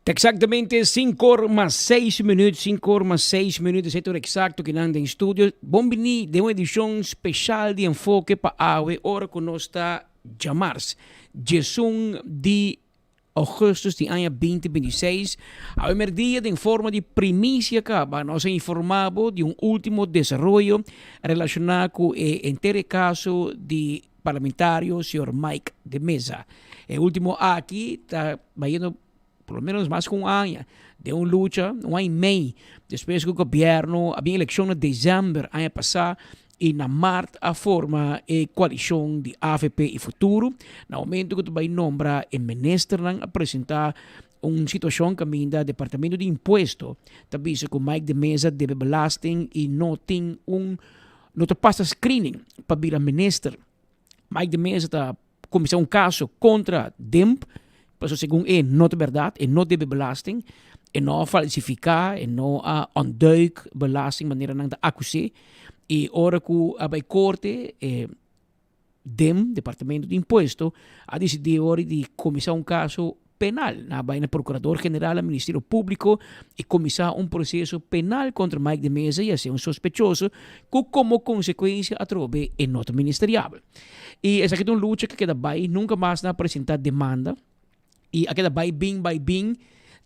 Ta exactamente 5 or mas 6 minuut, 5 or mas 6 minuut, esei tur exacto kinan den studio. Bon bini den un edicion special di Enfoke pa awe, ora cu nos ta djamars, 11 di augustus di aña 2026. Awe merdia den forma di primicia caba nos a informa bo di un ultimo desaroyo relaciona cu e henter e caso di Parlamentario señor Mike de Meza. E ultimo aki ta bayendo por lo menos mas ku un aña den un lucha, un aña y mei, despues ku gobierno a bin eleccion na december aña pasa y na maart a forma e coalicion di avp y Futuro. Na momento ku ta bay nombra e ministernan a presenta un situacion caminda Departamento di Impuesto ta bisa ku Mike de Meza debe belasting y no tin un no ta pasa screening pa bira minister. Mike de Meza ta cuminsa un caso contra DIMP, pasobra segun e no ta berdad, e no debe belasting, e no a falsifica, e no a ontduik belasting manera nan ta acus'e. Y ora cu a bay corte, e DIM, Departamento di Impuesto, a dicidi ora di cuminsa un caso penal. Nan a bay na Procurador General, na Ministerio Publico y cuminsa un proceso penal contra Mike de Meza y haci'e un sospechoso cu como consecuencia atrobe e no ta ministeriabel. Y esaki ta un lucha cu a keda bay, nunca mas nan a presenta demanda y a keda bay bin, bay bin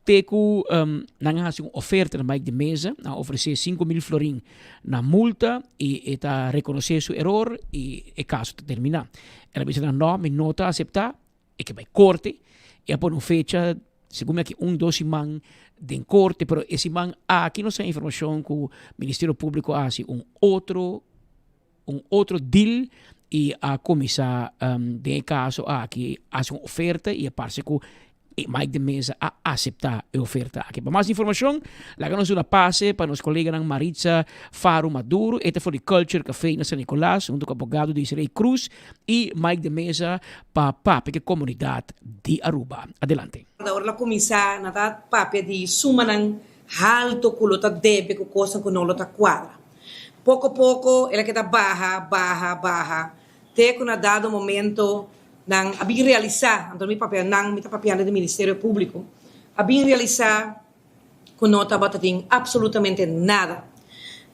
te cu nan a haci un oferta na Mike de Meza, nan a ofrece 5000 florin na multa y e ta reconoce su eror y e caso ta termina. El a bisa nan no, mi no ta acepta. E ke bai korte i a pone un fecha segun mi aki un dos siman den korte pero e siman aki nos tin informashon ku Ministerio Públiko a hasi un otro un otro deal i a kuminsá den e kaso aki hasi un oferta i a parse ku E Mike de Meza a aseptá e oferta aki. Pa mas informashon, laga nos duna pase pa nos koleganan Maritza Faro Maduro, e ta for di Culture Café na San Nicolas, huntu ku abogado Desiree Cruz i Mike de Meza pa papia ku e komunidat di Aruba. Adelante. Ora lo kuminsá nan ta papia di sumanan haltu ku lo ta debe ku kosnan ku no lo ta kuadra. Poko poko el a keda baha, baha, baha te ku na dado momento Nan a bin realisá, anto mi papia nan, mi ta papiando di Ministerio Públiko, a bin realisá ku no tabata tin absolutamente nada.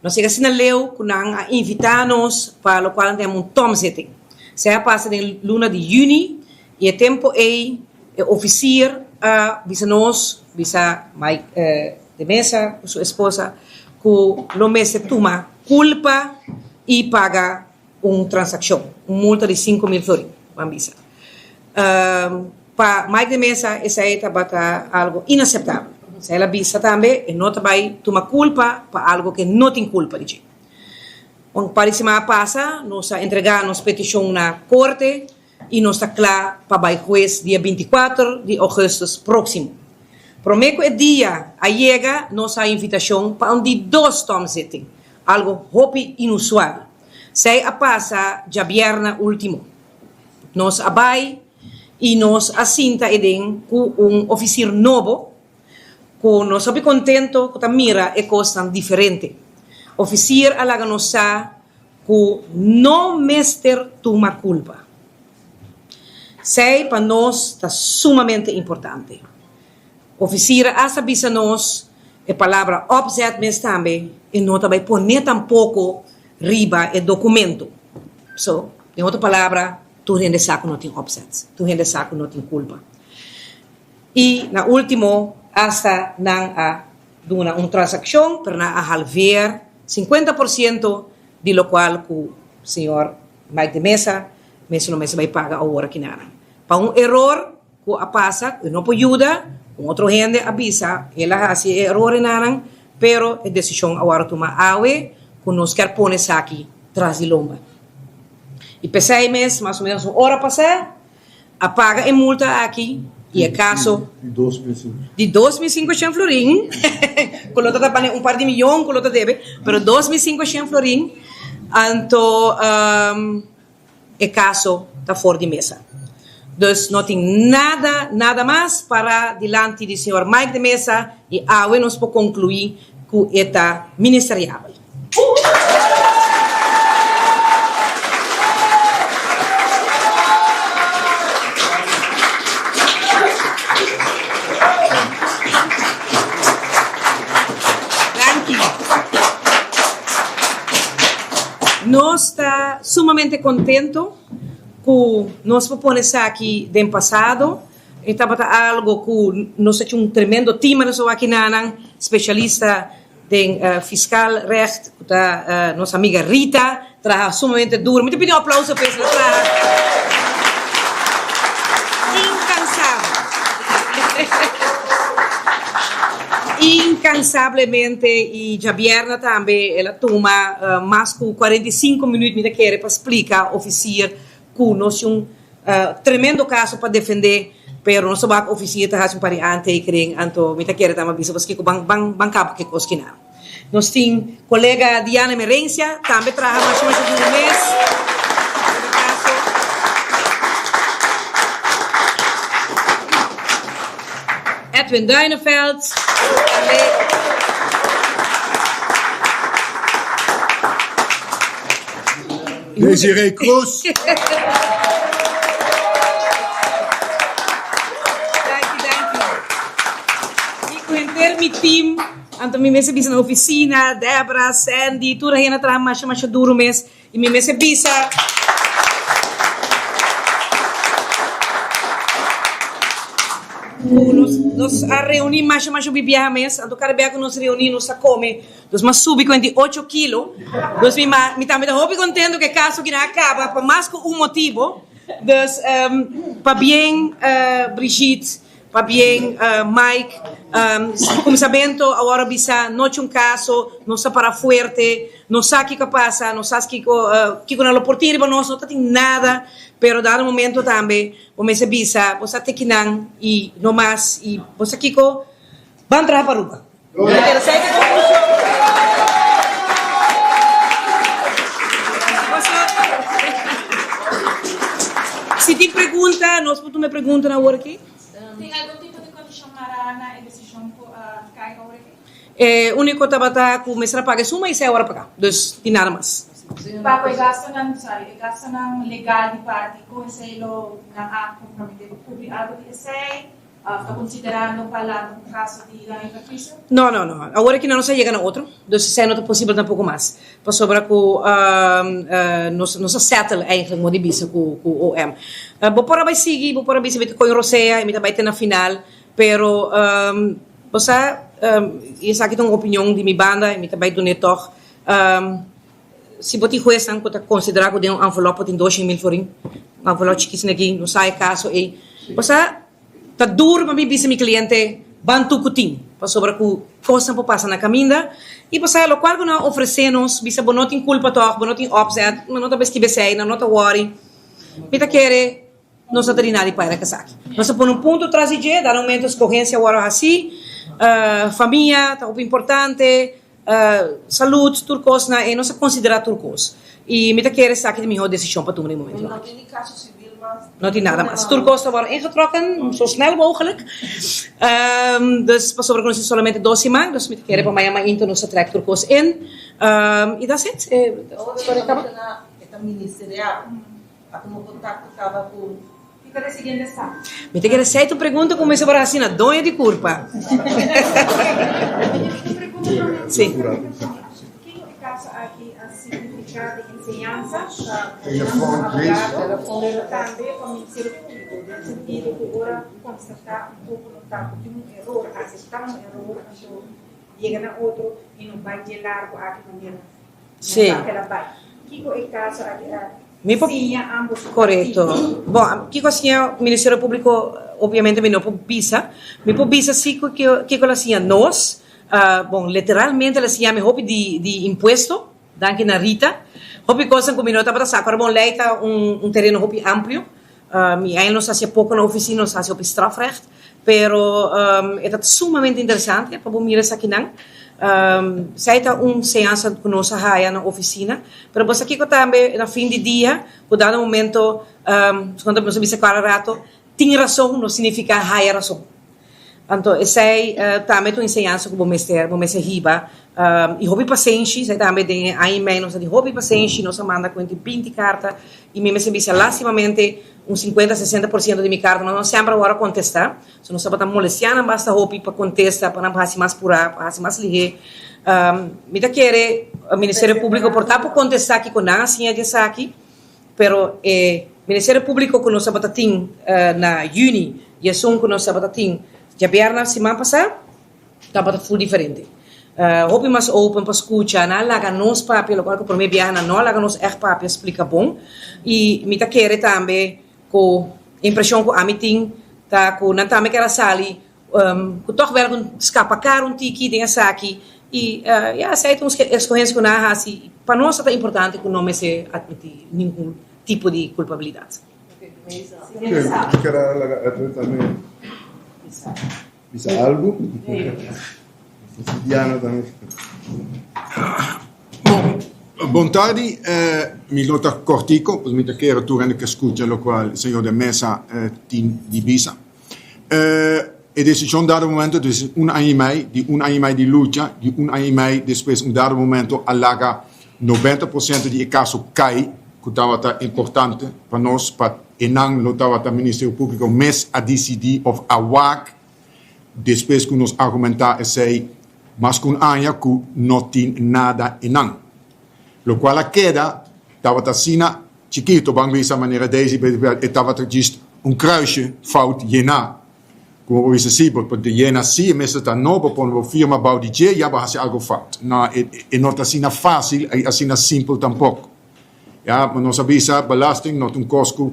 Nos yega asina leu ku nan a invitá nos pa lokual nan ta yama un tomzitting. Esei a pasa den luna di yüni i e tempu ei e ofisier a bisa nos, bisa Mike de Meza ku su esposa, ku lo mester tuma kulpa i paga un transakshon, un multa di 5000 florin, ban bisa. Pa Mike de Meza esei tabata algo inaseptabel. Esei el a bisa tambe, e no ta bai tuma kulpa pa algo ke no tin kulpa di dje. Un par di simana pasa nos a entregá nos petishon na korte i nos ta kla pa bai hues dia 24 di ougùstùs próksimo. Promé ku e dia a yega nos a invitashon pa un di dos tomzitting, algo hopi inusual. Sey a pasa djabièrnè último. Nos a bai i nos a sinta eden ku un ofisir nobo ku nos hopi kontento ku ta mira e kosnan diferente. Ofisir a laga nos sa ku no mester tuma kulpa. Sey pa nos ta sumamente importante. Ofisir a hasta bisa nos e palabra opzet mes tambe e no ta bai pone tampoko riba e documento. So, den otro palabra, tur hende sa cu no tin opzet, tur hende sa cu no tin culpa. Y na ultimo hasta nan a duna un transaccion, pero nan a halveer cincuenta por ciento di locual cu señor Mike de Meza mes lo mester bai paga awor aki nan. Pa un eror Ku a pasa ku e no por yuda, un otro hende a bisa el a hasi e eror enanan, pero e desishon a wòrdu tuma awe ku nos kier pone esaki tras di lomba. I p'esei mes, mas o menos un ora pasá, a paga e multa aki i e kaso di 2500 florin, ku lo ta tapane un par di miyon ku lo ta debe, pero 2500 florin, anto. E caso ta for di mesa. Dus no tin nada, nada mas para dilanti di señor Mike de Meza y awe nos por conclui cu e ta ministeriabel. sumamente contento cu nos por pone esaki den pasado. E tabata algo cu nos a hecho un tremendo team a aki nanan, specialista den fiscaal recht, cu ta nos amiga Rita, traha sumamente duro. Mi ta pidi un aplauso pa esnan traha incansabel. Incansablemente y djabierna tambe el a tuma mas cu 45 minuut mi ta kere pa splica officier cu nos tin un tremendo caso pa defende, pero nos ta wak officier ta haci un par di aantekening, anto mi ta kere ta bisa paske cu ban ban ban caba cu e cos kinan. Nos tin colega Diana Emerencia tambe traha masha masha duro mes riba e caso. Edwin Duineveld tambe. Desiree Croes. Danki, danki. I ku henter mi team, anto mi mester bisa na oficina, Debra, Sandy, tur hende a traha masha masha duro mes. I mi mester bisa ku nos nos a reuni masha masha bibiaha mes, anto kada bia ku nos reuni nos ta kome. Dus m'a subi 48 kilo. Dus mi ma, mi tambe ta hopi contento cu e caso kina a caba pa mas cu un motibo. Dus pabien Brigitte, pabien Mike. Cuminsamentu awor a bisa no ci un caso, nos ta para fuerte, no sa kico a pasa, no sa kico kico nan lo por tin riba nos, no ta tin nada, pero dado momento tambe bo mester bisa bo sa te kinan y no mas y bo sa kico ban traha pa Aruba. Si tin pregunta, nos por tuma e preguntanan awor aki. Tin algun tipo di kondishon mará na e desishon ku a kai awor aki? E úniko tabata ku mester a paga e suma i esei awor a paga. Dus tin nada mas. Pa ku e gastunan, sorry, e gastunan legal di parti, kon esei lo nan a komprometé pa kubri algu di esei? Of ta considerando pa lanta un caso di daño y perhuicio? No, no, no. Awor aki nan nos a yega na otro, dus esei no ta posibel tampoco mas. Pasobra cu nos nos a settle eigenlijk modo di bisa cu cu OM. Bo por a bay sigui, bo por a bisa mi ta coy un rosea y mi ta bay te na final, pero bo sa y esaki ta un opinion di mi banda y mi ta bay dun'e tog, si bo tin huesnan cu ta considera cu den un envelop bo tin 200,000 florin, un envelop chikis aki, no sa e caso ey, bo sa. Ta duro pa mi bisa mi cliente ban tur cu tin, pasobra cu cosnan por pasa na caminda y pasá locual cu nan a ofrece nos, bisa bo no tin culpa toch, bo no tin opzet, nan no ta bes kibesey, nan no ta worry. Mi ta kere nos no ta di nada di paira esaki. Nos ta pone un punto tras di dje, dado momento escogencia worde haci, famia ta hopi importante, Salud, tur cos na e nos a considera tur cos. Y mi ta kere esaki ta e miho decision pa tuma den momento No tin ni caso civil mas? No tin nada mas. Tur cos ta worde ingetrokken zo snel mogelijk. Dus pasobra cu nos tin solamente dos siman, dus mi ta kere pa mañana mainta nos ta trek tur cos in. Y that's it. E storia caba. E ta ministerial. A tuma contacto caba cu. Kiko ta e siguiente stap? Mi ta kere sey tu pregunta ku mester por hasi na doño di kurpa. Si. Kiko e kaso aki a signifiká di enseñansa pa abogado, pero tambe pa Ministerio Públiko, den sentido ku ora konstatá un poko notá ku tin un eror, aseptá un eror, anto yega na otro i no bai dje largu aki manera Si. nan sa keda bai. Kiko e kaso aki a Mi por siña ambos partido? Korekto. Bon, kiko a siña Ministerio Públiko obviamente mi no por bisa. Mi por bisa si ku kiko el a siña nos. Bon, literalmente el a siña mi hopi di di impuesto, danki na Rita. Hopi kosnan ku mi no tabata sa. Kòrda bon lei ta un un tereno hopi amplio. Mi eind nos hasi poko na ofisina, nos hasi hopi strafrecht. Pero e ta sumamente interesante pa bo mira esakinan. Esei ta un enseñansa ku nos a haya na ofisina. Pero bo sa kiko tambe na fin di dia, ku dado momento, nos a bisa kada rato, tin rason no significa haya rason. Anto esei tambe ta un enseñansa ku bo mester bo mester hiba. I hopi pasenshi, esei tambe den e aña i mei nos a tin hopi pasenshi, nos a manda kuenta i binti karta i mi mester bisa lastimamente un sinkuenta sesenta por siento di mi kartanan no semper a wòrdu kontestá. So nos tabata molestiá nan basta hopi pa kontesta, pa nan por hasi mas purá, pa hasi mas lihé. Mi ta kere Ministerio Públiko por ta por kontestá kiko nan a siña di esaki. Pero e Ministerio Públiko ku nos tabata tin na yüni i esun ku nos tabata tin djabièrnè siman pasá tabata ful diferente. Hopi mas open pa skucha, nan a laga nos papia, lokual ku promé biaha nan no a laga nos ègt papia splika bon. I mi ta kere tambe ku e impreshon ku ami tin ta ku nan tambe ker a sali ku tòg wèl ku skapa kar un tiki den esaki i ya esei ta un eskohensia ku nan a hasi. Pa nos ta importante ku no mester atmití ningun tipo di kulpabilidat. Bisa algu? Diana tambe. Bon, bon tardi. Mi lo ta kortiko, pasobra mi ta kere tur hende ke skucha lokual señor de Meza tin di bisa. E desishon dado momento, despues un aña i mei, di un aña i mei di lucha, di un aña i mei despues un dado momento a laga 90% di e kaso kai, ku tabata importante pa nos pa e nan lo tabata Ministerio Públiko mes a disidí òf a wak despues ku nos argumentá esei mas ku un aña ku no tin nada e nan. Lokual a keda tabata asina chikito, ban bisa manera Daisy e tabata djis un kruisje fout yená. Ku bo bisa si, bo por yena si, e mester ta no, bo pone bo firma bou di dje, ya bo hasi algu fout. No, e no ta asina fásil i asina simpel tampoko. Ya, ma nos a bisa belasting no ta un kos ku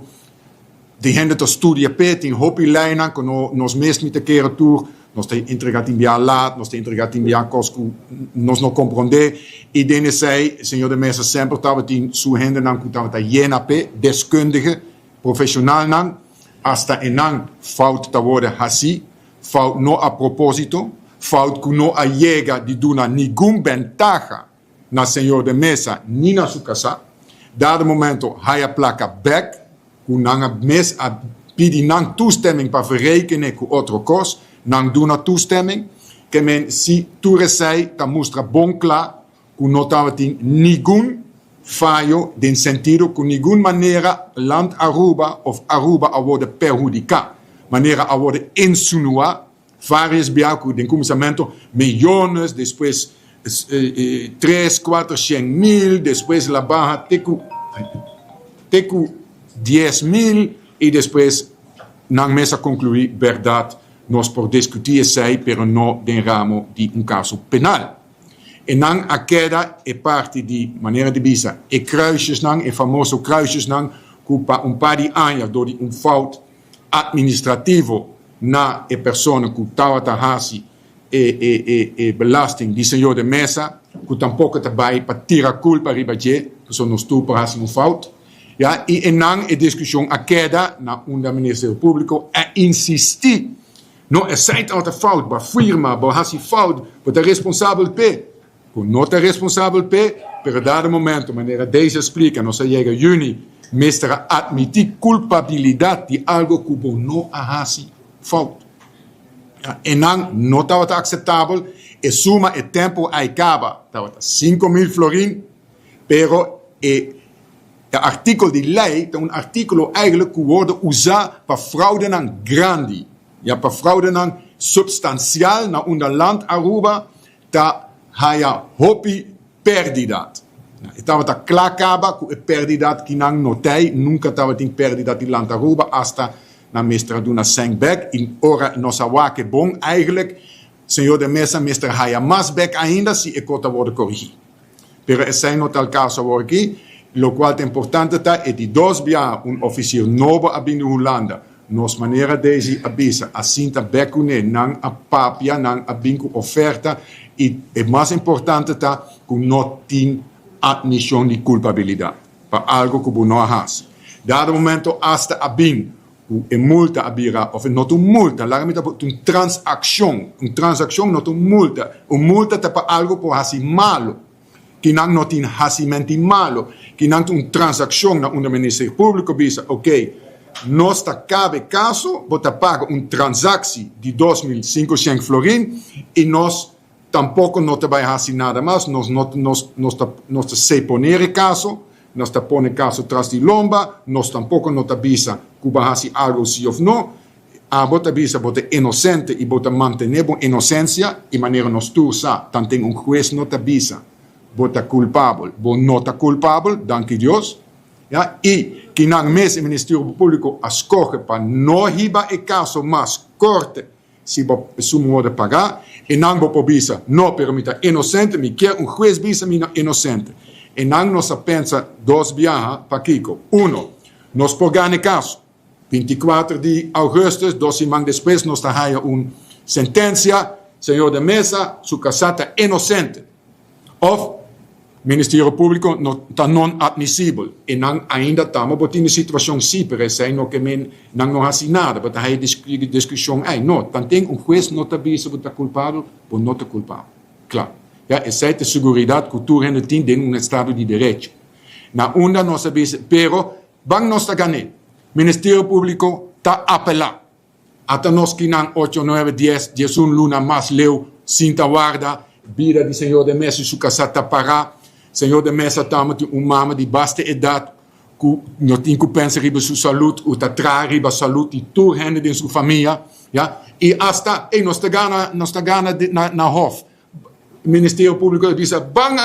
tin hende ta studia p'e, tin hopi leinan ku no nos mes mi ta kere tur, nos ta entrega tin bia laat, nos ta entrega tin bia kos ku nos no komprondé i den esei señor de Meza semper tabatin su hendenan ku tabata yena p'e, deskundige, profeshonalnan, hasta e nan fout ta worde hasi, fout no a propósito, fout ku no a yega di duna ningun bentaha na señor de mesa ni na su kasá. Dado momento haya plaka bek ku nan a mes a pidi nan toestemming pa verrekene ku otro kos, nan duna toestemming. Ke men si tur esei ta mustra bon kla ku no tabatin nigun fayo den sentido ku nigun manera Land Aruba of Aruba a worde perhudiká, manera a worde insinuá Varios bia ku den kuminsamentu miyones, despues tres, kuater shen mil, despues la baha te ku te ku 10.000 i despues nan mes a konkluí bèrdat nos por diskutí esei pero no den ramo di un kaso penal. E nan a keda e parti di manera di bisa e kruisjesnan, e famoso kruisjesnan ku pa un par di aña dor di un fout administrativo na e persona ku tabata hasi e e e e belasting di señor de Meza, ku tampoko ta bai pa tira kulpa riba dje, pasobra nos tur por hasi un fout, ya, i enan e diskushon a keda na unda Ministerio Públiko a insistí, no esei tabata fout, bo a firma, bo a hasi fout, bo ta responsabel p'e. Ku no ta responsabel p'e, pero dado momento, manera Daisy a splika, nos a yega yüni, mester a atmití kulpabilidat di algu ku bo no a hasi fout. E nan no tabata akseptabel, e suma e tempu ai kaba tabata 5000 florin, pero e artíkulo di lei ta un artíkulo eigentlik ku wòrdu usá pa fraudenan grandi, ya pa fraudenan supstansial na unda Land Aruba ta haya hopi pèrdidat. E tabata kla kaba ku e pèrdidat ki nan no tei, nunka tabatin pèrdidat di Land Aruba, asta nan mester a duna sèn bèk i ora nos a wak e bon eigentlik señor de Meza mester haya mas bèk ainda si e kos ta wòrdu korigí. Pero esei no ta el kaso awor aki. Lokual ta importante ta e di dos biaha un ofisier nobo a bin di Hulanda. Nos manera Daisy a bisa a sinta bek kuné, nan a papia, nan a bin ku oferta i e mas importante ta ku no tin atmishon di kulpabilidat pa algu ku bo no a hasi. Dado momento asta a bin ku e multa a bira, òf no ta un multa, laga mi ta ta un transakshon, un transakshon no ta un multa, un multa ta pa algu ku hasi malu, ki nan no tin hasimenti malu, ki nan ta un transakshon na unda Ministerio Públiko bisa, oke, nos ta kaba e kaso, bo ta paga un transaksi di 2500 florin i nos Tampoco no ta bay haci nada mas, nos no nos nos ta nos ta seponer e caso, nos ta pone caso tras di lomba, nos tampoco no ta bisa cu bo a haci algo si of no, abo ta bisa bo ta inocente y bo ta mantene bo inocencia y manera nos tur sa tanten un huez no ta bisa bo ta culpabel, bo no ta culpabel, danki Dios. Ya, i kinan mes e Ministerio Públiko a skohe pa no hiba e kaso mas korte si bo suma worde pagá, e nan bo por bisa, no, pero mi ta inosente, mi kier un hues bisa mi no inosente. E nan nos a pensa dos biaha, pakiko? Uno, nos por gana e kaso. 24 di augustus, dos siman despues, nos ta haya un sentencia, señor de Meza, su casá ta inocente. Of, Ministerio Publico no ta non admisibel. E nan ainda tamo bo tin e situacion si, pero esey no ke men nan no haci nada, bo ta haya discusion ey. No, tanten un huez no ta bisa bo ta culpabel, bo no ta culpabel. Cla. Ya, esey ta e seguridad cu tur hende tin den un estado di derecho. Na unda nos a bisa, pero Ban nos ta gané. Ministerio Públiko ta apelá. Ata nos kinan ocho, nuebe, dies, diesun luna mas leu sinta warda. Bida di señor de Meza i su kasá ta pará. Señor de Meza tamba tin un mama di basta edat ku no tin ku pensa riba su salud, ku ta traha riba salud di tur hende den su famia, ya. I asta, ey, nos ta gana, nos ta gana na hof. Ministerio Públiko ta bisa, ban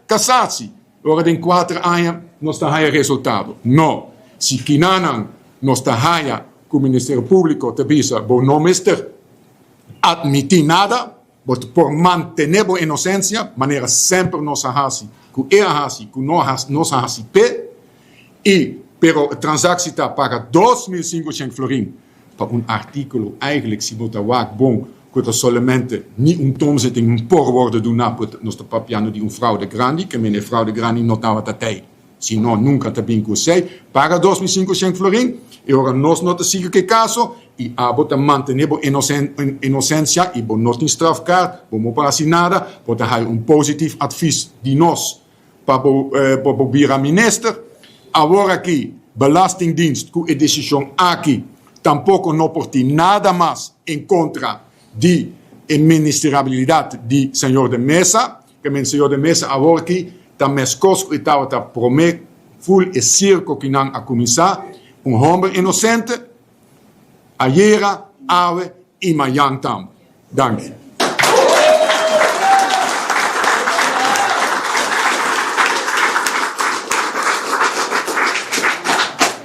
kasatsi. Ora den kuater aña nos ta haya resultado. No. Si kinanan nos ta haya ku Ministerio Públiko ta bisa bo no mester atmití nada, bo ta por mantené bo inosensia manera semper nos a hasi ku e a hasi ku nos a hasi p'e. I pero e transaksi ta paga 2500 florin pa un artíkulo eigenlijk si bo ta wak bon ku ta solamente ni un tomzitting por wòrdu duná pues nos ta papiando di un fraude grandi ke men e fraude grandi no tabata tei si no nunka ta bin ku esei paga 2500 florin e ora nos no ta sigui ku e kaso i abo ta mantené bo inosensia i bo no tin strafkaart bo no por hasi nada bo ta haya un positief advies di nos pa bo pa bo bira minister. Awor aki Belastingdienst ku e desishon aki tampoko no por tin nada mas en kontra di e ministerabilidat di señor de Meza. Ke men señor de Meza awor aki ta meskos ku e tabata prome ful e sirko ki nan a kuminsá, un homber inosente, ayera, awe i mañan tambe. Danki.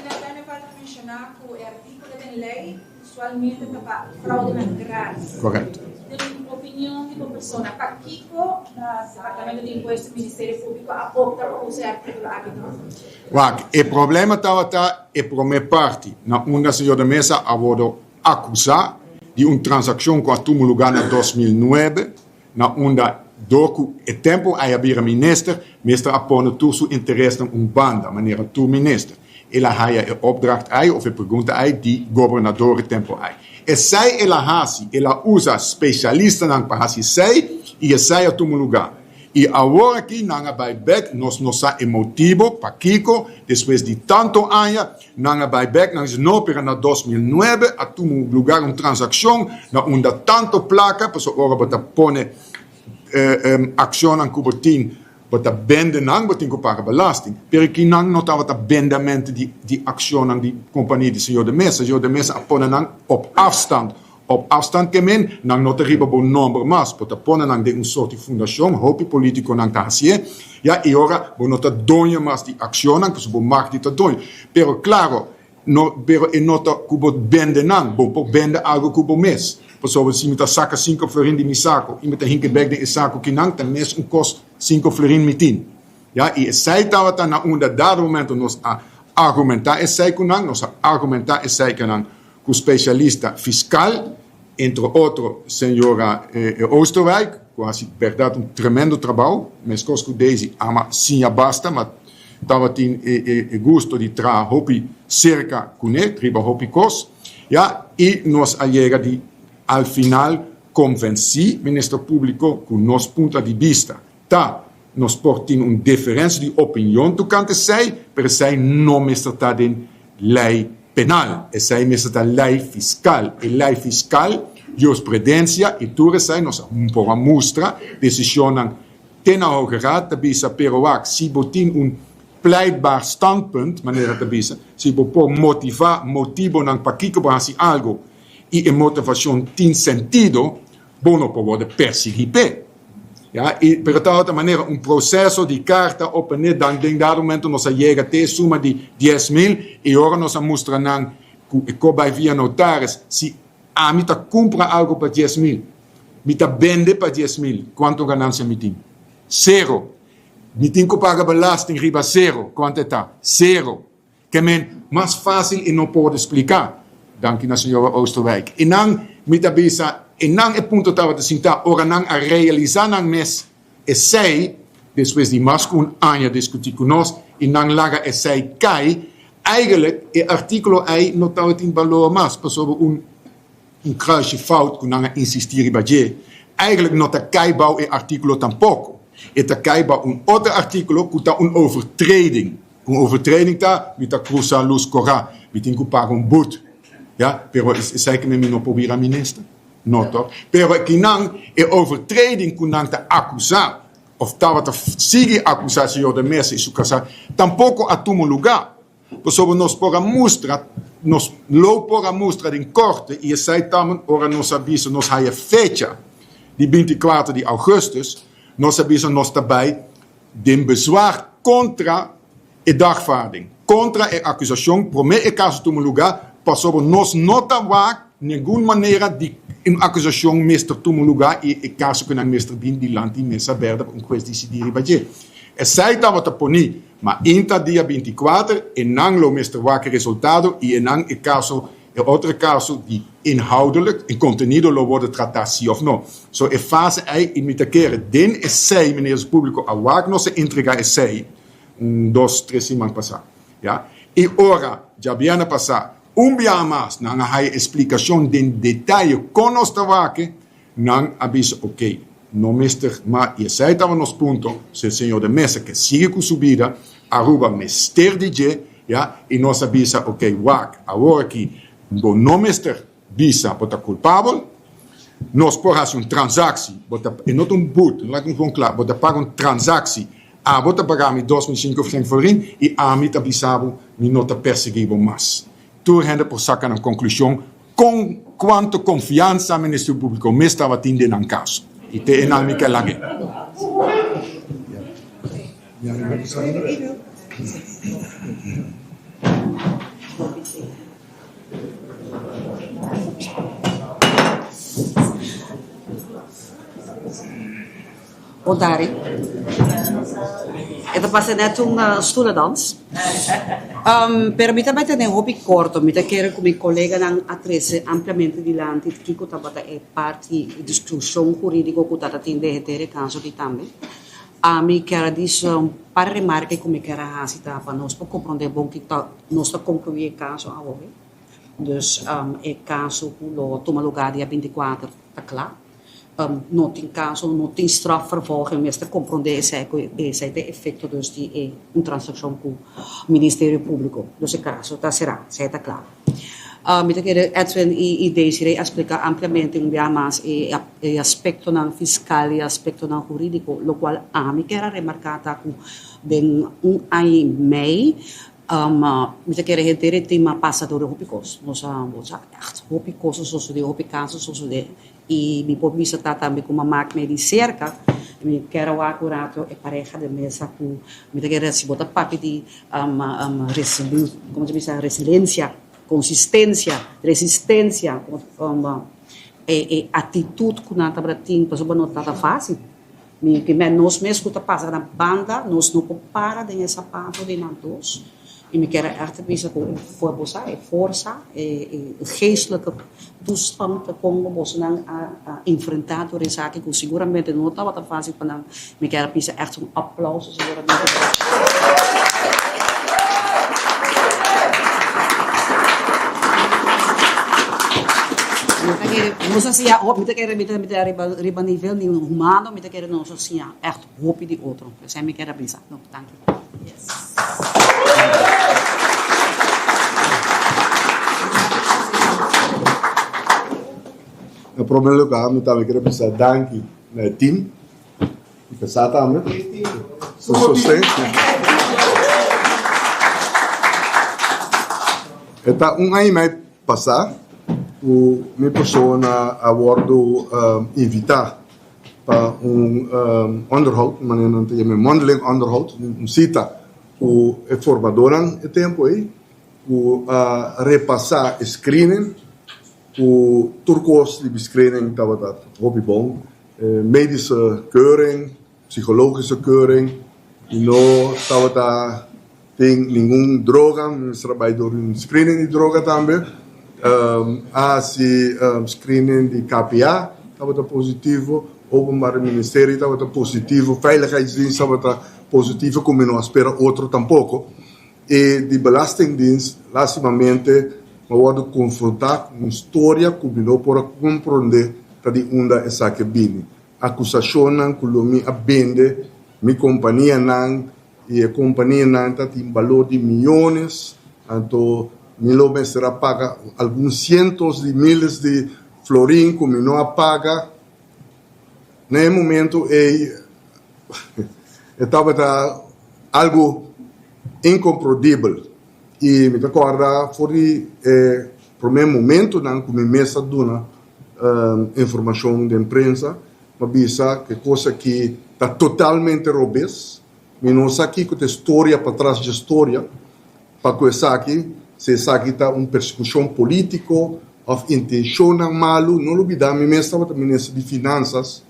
Finalmente falta menciona cu e articulo den ley usualmente ta pa fraudenan grandi. Correcto. Den opinion di bo persona, pakico Departamento di Impuesto y Ministerio Publico a opta pa usa e articulo aki toch? Wak, e problema tabata e prome parti na unda señor de Meza a wordo akusá di un transakshon ku a tuma lugá na 2009, na unda dor ku e tempu ei a bira minister, mester a pone tur su interesnan un banda, manera tur minister. El a haya e opdracht ei of e pregunta ei di gobernador e tempu ei. Esei el a hasi, el a usa spesialistanan pa hasi esei i esei a tuma lugá. I awor aki nan a bai bek, nos no sa e motibo pakiko, despues di tanto aña nan a bai bek, nan dice no, pero na 2009 a tuma lugar un transaccion na unda tanto placa, pasobra ora bo ta pone accionnan cu bo tin, bo ta bende nan, bo tin cu paga belasting. Pero ki nan no tabata bendamento di accionnan di compania di señor de Meza, señor de Meza a pone nan op afstand, Op afstand ke men, nan no ta riba bo nomber mas, bo ta pone nan den un sort di fundashon, hopi politikonan ta hasié, ya, i ora bo no ta doño mas di akshonnan, pasobra bo mag di ta doño. Pero klaro, no, pero e no ta ku bo bende nan, bo por bende algu ku bo mes, pasobra si mi ta saka sinku florin di mi sako i mi ta hinka bek den e sako kinan, ta mes un kos sinku florin mi tin. Ya, i esei tabata na unda dado momento nos a argumentá esei ku nan, nos a argumentá esei ku nan. Ku spesialista fiskal, entre otro señora Oosterwijk, ku hasi bèrdat un tremendo trabou, meskos ku Daisy ama siña basta, ma tabatin e gusto di traha hopi serka kuné riba hopi kos, ya, i nos a yega di al final konvensí Minister Públiko ku nos punta di bista ta nos por tin un diferensia di opinion tokante esei, pero esei no mester ta den lei penal, esei mester ta lei fiskal. E lei fiskal, jurisprudensia i tur esei nos a por a mustra desishonnan te na Hoge Raad ta bisa, pero wak, si bo tin un pleitbaar standpunt, manera ta bisa, si bo por motivá motibonan pakiko bo hasi algo i e motivashon tin sentido, bo no por wòrdu persiguí p'e. Ya, i pero tabata manera un proceso di carta op en neer, dan den dado momento nos a yega te e suma di 10,000 i ora nos a mustra nan cu e ko bay via notaris, si ami ta cumpra algo pa 10,000, mi ta bende pa 10,000, cuanto ganancia mi tin? Cero. Mi tin cu paga belasting riba cero, cuanto e ta? Cero. Ke men mas fácil e no por spliká. Danki na señora Oosterwijk. E nan, mi ta bisa, e nan e punto tabata sintá ora nan a realisá nan mes esei, despues di mas ku un aña diskutí ku nos, i nan laga esei kai, eigenlijk e artíkulo ei no tabatin balor mas, pasobra un un kruisje fout ku nan a insistí riba dje, eigenlijk no ta kai bou e artíkulo tampoko. E ta kai bou un otro artíkulo ku ta un overtreding. Un overtreding ta, mi ta krusa lus kora, mi tin ku paga un but. Ya, pero esei ke mi no por bira minister? No toch? Pero kinan e overtreding ku nan ta akusá of tabata sigui akusá señor de Meza i su kasá tampoko a tuma lugá. Pasobra nos por a mustra, nos lo por a mustra den korte i esei ta ora nos a bisa nos haya fecha di 24 di augustus, nos a bisa nos ta bai Den bezwaar kontra e dagvaarding, kontra e akusashon promé e kaso tuma lugá, pasobra nos no ta wak ningun manera di un akusashon mester tuma lugá i e kaso ku nan mester bin dilanti mesa bèrdè pa un hues disidí riba dje. Esei tabata poní, ma inta dia 24 e nan lo mester wak e resultado i e nan e kaso E otro caso di inhoudelijk, e contenido lo wordo trata si of no. So e fase ey y mi ta kere den esey Ministerio Publico a wak nos a entrega esey un dos tres siman pasa ya. Y ora djabièrnè pasa un biaha mas nan a haya e splicacion den detaye con nos ta wak nan a bisa ok no mester ma y esey tabata nos punto si e señor de Meza ke sigui cu su bida Aruba mester di dje Ya, i nos a bisa, ok, wak, awor aki bo no mester bisa bo ta kulpabel, nos por hasi un transaksi, bo ta, e no ta un but, laga mi pon kla, bo ta paga un transaksi, abo ta paga mi 2005 frank florin i ami ta bisa bo mi no ta persegui bo mas. Tur hende por saka nan konklushon kon kuantu konfiansa Ministerio Públiko mes tabatin den nan kaso. I te e nan mi ke lag'é. Bon tardi. E ta pasa net un stoelendans. Pero mi ta bai tene hopi korto. Mi ta kere ku mi koleganan a trese ampliamente dilanti kiko tabata e parti diskushon hurídiko ku ta tin den henter e kaso aki tambe. Ami kier a bisa un par remarke ku mi kier a hasi ta pa nos por komprondé bon ki ta nos ta konkluí e kaso awe. Dus e kaso ku lo tuma lugá dia 24 ta kla. No tin kaso, no tin strafvervolging, mester komprondé esei ku esei ta e efekto dus di e un transakshon ku Ministerio Públiko. Dus e kaso ta será, esei ta kla. Mi ta kere Edwin i Desiree a splika ampliamente un bia mas e e aspektonan fiskal i aspektonan hurídiko, lokual ami kier a remarká ta ku den un aña i mei mi ta kere henter e tim a pasa dor hopi kos. Nos a sa ègt hopi kos a sosodé, hopi kaso a sosodé i mi por bisa ta tambe ku mama mi di serka, mi kier a wak un rato e pareha den mesa ku mi ta kere si bo ta papia di komo ta bisa resilensia, konsistensia, resistensia. E atitut ku nan tabata tin pasobra no tabata fásil. Mi primer nos mes ku ta pasa na banda nos no por para den e sapato di nan dos i mi kier a ègt bisa ku for bo sa e forsa e geestelijke toestand kon bosonan a enfrentá tur esaki ku siguramente no tabata fásil pa nan. Mi kier a bisa ègt un aplauso siguramente. Mi ta kere nos a siña hopi, mi ta kere mi ta mi ta riba riba nivel di humano mi ta kere nos a siña ègt hopi di otro. Esei mi kier a bisa. No, danki. Na prome lugar mi tambe kier a bisa danki na e team. I pensá tambe su sosten. E ta un aña i mei pasá ku mi persona a wòrdu invitá. pa un onderhoud, manera nan ta yama e mondeling onderhoud, un sita ku e formadónan e tempu ei, ku a repasá e screening, ku tur kos di screening tabata hopi bon, medische keuring, Psicologische keuring y no tabata tin ningun droga, mi mester a bay door un screening di droga tambe. A haci screening di KPA, tabata positivo, Openbaar Ministerie tabata positivo, Veiligheidsdienst tabata positivo cu mi no a spera otro tampoco. Y di Belastingdienst lastimamente mi a wordo confronta cu un storia cu mi no por a compronde ta di unda esaki a bini. Akusashonnan ku lo mi a bende mi kompanianan i e kompanianan ta tin balor di miyones, anto mi lo mester a paga algun sientos di miles di florin ku mi no a paga. Na e momento ei e tabata algu inkomprondibel i mi ta kòrda for di e promé momentunan ku mi mes a duna informashon den prensa, m'a bisa ku e kos aki ta totalmente robes. Mi no sa kiko ta e storia patras dje storia pa ku esaki, si esaki ta un persekushon polítiko òf intenshonnan malu. No lubidá mi mes tabata minister di Finansas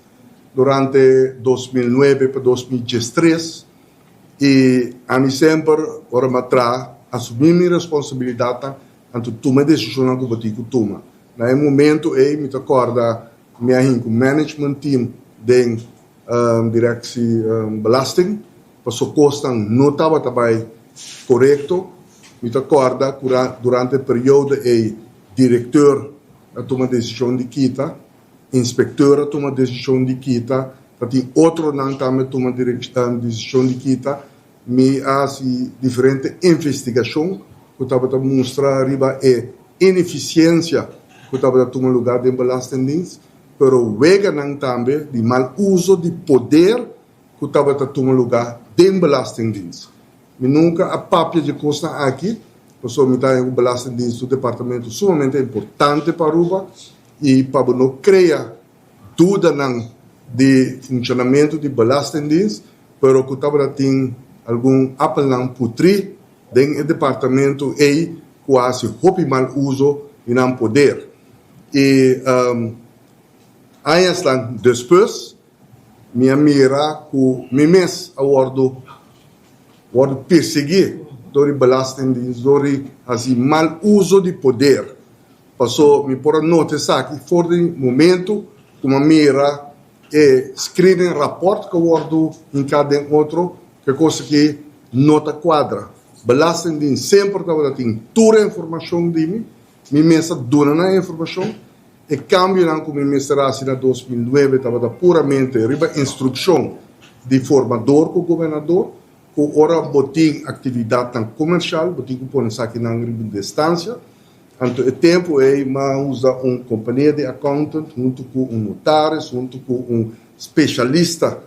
durante 2009 pa 2013 i ami semper ora m'a traha asumí mi responsabilidatnan anto tuma e desishonnan ku bo tin ku tuma. Na e momento ei mi ta kòrda mi a hinku management team den Directie Belasting paso kosnan no tabata bai korekto. Mi ta kòrda ku durante e periodo ei direkteur a tuma desishon di kita, inspekteur a tuma desishon di kita, tatin otronan tambe a tuma desishon di kita. Mi a hasi diferente investigashon ku tabata mustra riba e inefisiensia ku tabata tuma lugá den Belastingdienst, pero weganan tambe di mal uso di poder ku tabata tuma lugá den Belastingdienst. Mi nunka a papia dje kosnan aki, pasobra mi ta haña ku Belastingdienst ta un departamento sumamente importante pa Aruba i pa bo no krea dudanan di funshonamentu di Belastingdienst, pero ku tabata tin algun apelnan putrí den e departamento ei ku a hasi hopi mal uso di nan poder. I añasnan despues mi a mira ku mi mes a wòrdu wòrdu persiguí dor di Belastingdienst dor di hasi mal uso di poder. Paso mi por a nota esaki for di momento ku mi a mira E screening rapport ku a wòrdu hinká den otro, ku e kos aki no ta kuadra. Belastingdienst semper tabata tin tur e informashon di mi, mi mes a duna nan e informashon. E kambionan ku mi mester hasi na 2009 tabata puramente riba instrukshon di formador ku gobernador, ku ora bo tin aktividatnan komershal bo tin ku pone esakinan riba un distansia. Anto e tempu ei m'a usa un kompania di accountant huntu ku un notaris, huntu ku un speshalista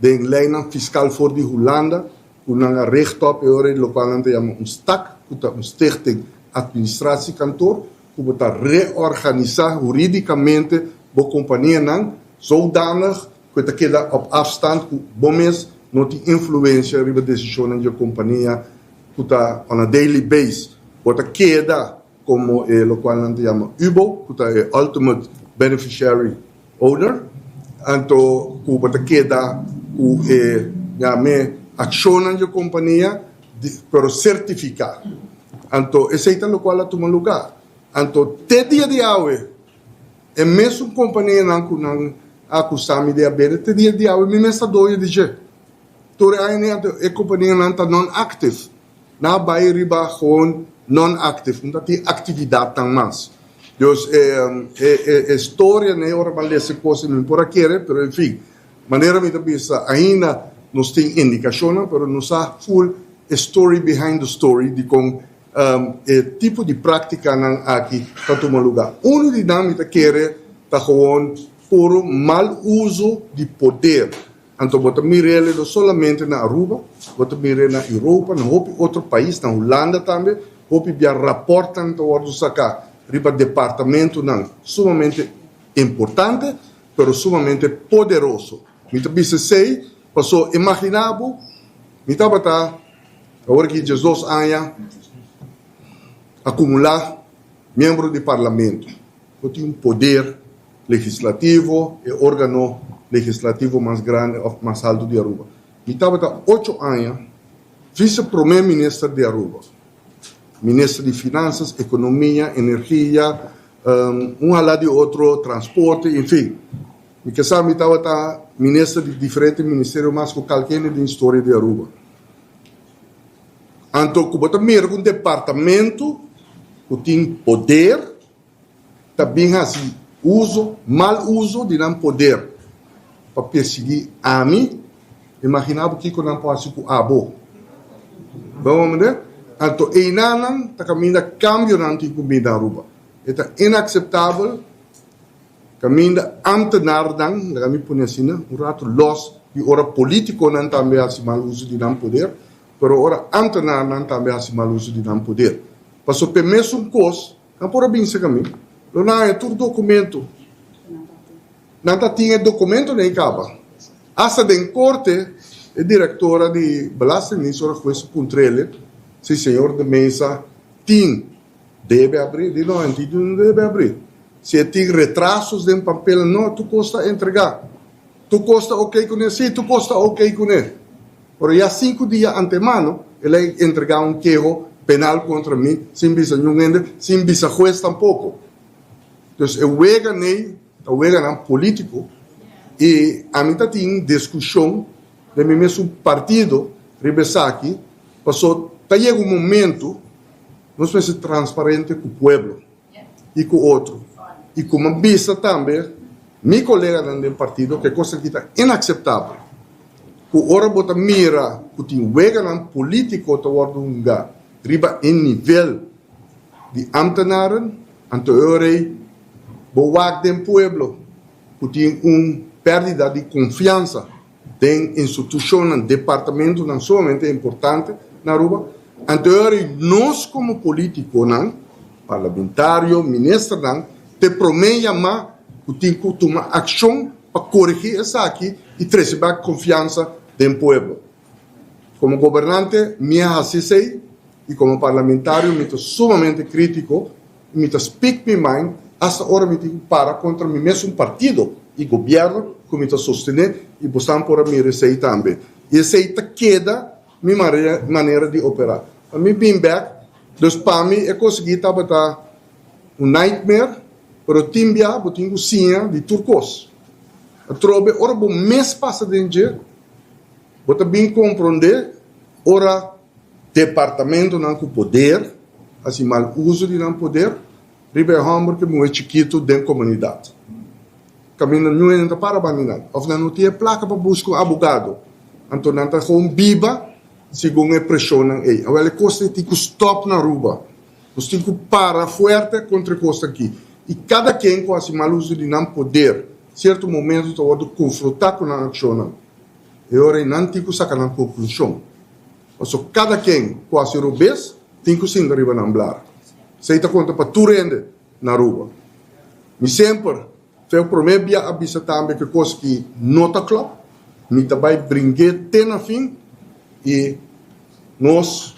den leinan fiskal for di Hulanda, ku nan a richt op e ora ei lokual nan ta yama un stak, ku ta un stichting administratiekantoor, ku bo ta reorganisá huridikamente bo kompanianan zodanig ku e ta keda op afstand ku bo mes no tin influensia riba desishonnan di e kompania ku ta on a daily base. Bo ta keda komo e lokual nan ta yama UBO, ku ta e Ultimate Beneficiary Owner, anto ku bo ta keda ku e yam'e akshonnan di e kompania, pero sertifiká. Anto esei ta lokual a tuma lugá. Anto te dia di awe e mesun kompanianan ku nan a akusá mi di a bende, te dia di awe mi mes ta doño di dje. Tur e aña anto e kompanianan ta non-active. Nan a bai riba gewoon non-active, no ta tin actividadnan mas. Dus e e storia n'e ora ban lesa e cos mi por a kere, pero en fin, manera mi ta bisa ainda nos tin indicacionnan, pero no sa full e story behind the story dicon e tipo di practicanan aki ta tuma lugar. Uno di nan mi ta kere ta gewoon puro mal uso di poder. Anto bo ta mir'el no solamente na Aruba, bo ta mir'el na Europa, na hopi otro pais, na Hulanda tambe, hopi bia raportnan ta wordo saca riba departamentonan sumamente importante. pero sumamente poderoso. Mi ta bisa esei paso imagina bo, mi tabata awor aki diesdos aña acumula miembro di parlamento. Bo tin un poder legislativo, e organo legislativo mas grandi of mas halto di Aruba. Mi tabata ocho aña vice prome minister di Aruba, minister di Finanzas, Economia, Energia, un hala di otro, transporte, en fin. Mi ke sa mi tabata minister di diferente ministerio mas ku kalke hende den historia di Aruba. Anto ku bo ta mira ku un departamento ku tin poder ta bin hasi uso, mal uso di nan poder pa persiguí ami, imaginá bo kiko nan por hasi ku abo. Bo comprende? Anto einanan ta kaminda kambionan tin ku bin na Aruba. E ta inakseptabel kaminda ámtenarnan, laga mi pone asina, un ratu lòs di ora polítikonan tambe hasi mal uso di nan poder, pero ora ámtenarnan tambe hasi mal uso di nan poder. Pasobra p'e mesun kos Nan por a binse ka mi. Lo nan haña tur documento. Nan ta tin e documentonan ei caba. Hasta den corte e directora di Belastingdienst ora hues a puntr'ele si señor de Meza tin debe abri. Di no, e tin un debe abri. Si e tin retrasos den papelnan, no, tur cos ta entrega. Tur cos ta ok cune? Si, tur cos ta ok cune. Pero ya sinku dia antemano el a entregá un keho penal kontra mi sin bisa niun hende, sin bisa hues tampoko. Dus e wega nei ta weganan polítiko i ami ta tin diskushon den mi mesun partido riba esaki paso ta yega un momento nos mester transparente ku pueblo. i ku otro. I ku mi a bisa tambe mi koleganan den partido ku e kos aki ta inakseptabel. Ku ora bo ta mira ku tin weganan polítiko ta wòrdu hunga riba e nivel di ámtenaren, anto e ora ei bo wak den pueblo ku tin un pèrdida di konfiansa. Den institucionnan, departamentonan sumamente importante na Aruba, anto e ora ei nos como politiconan, parlamentario, ministernan, ta e prome yama cu tin cu tuma accion pa coregi esaki y trece bek confiansa den pueblo. Como gobernante mi a haci esey y como parlamentario mi ta sumamente critico y mi ta speak mi mind hasta ora mi tin cu para contra mi mesun partido y gobierno cu mi ta sostene y bosan por a mira esey tambe. Y esey ta keda mi manera di opera. Pa mi bin bek, dus pa mi e cos aki tabata un nightmare, pero tin bia bo tin cu siña di tur cos. Atrobe ora bo mes pasa den dje, bo ta bin compronde ora Departamentonan ku poder hasi mal uso di nan poder riba e hòmber ku e muhé chikitu den komunidat. Kaminda niun hende ta para banda nan òf nan no tin e plaka pa buska un abogado, anto nan ta gewoon biba segun e preshonnan ei. Awèl e kos ei tin ku stòp na Aruba. Nos tin ku para fuerte kontra e kos aki. I kada ken ku hasi mal uso di nan poder sierto momento ta wòrdu konfrontá ku nan akshonnan. E ora ei nan tin ku saka nan konklushon. Pasobra kada ken ku hasi robes tin ku sinta riba nan blar. Esei ta konta pa tur hende na Aruba. Mi semper fe e promé bia a bisa tambe ku e kos ki no ta klòp, mi ta bai bring'é te na fin i nos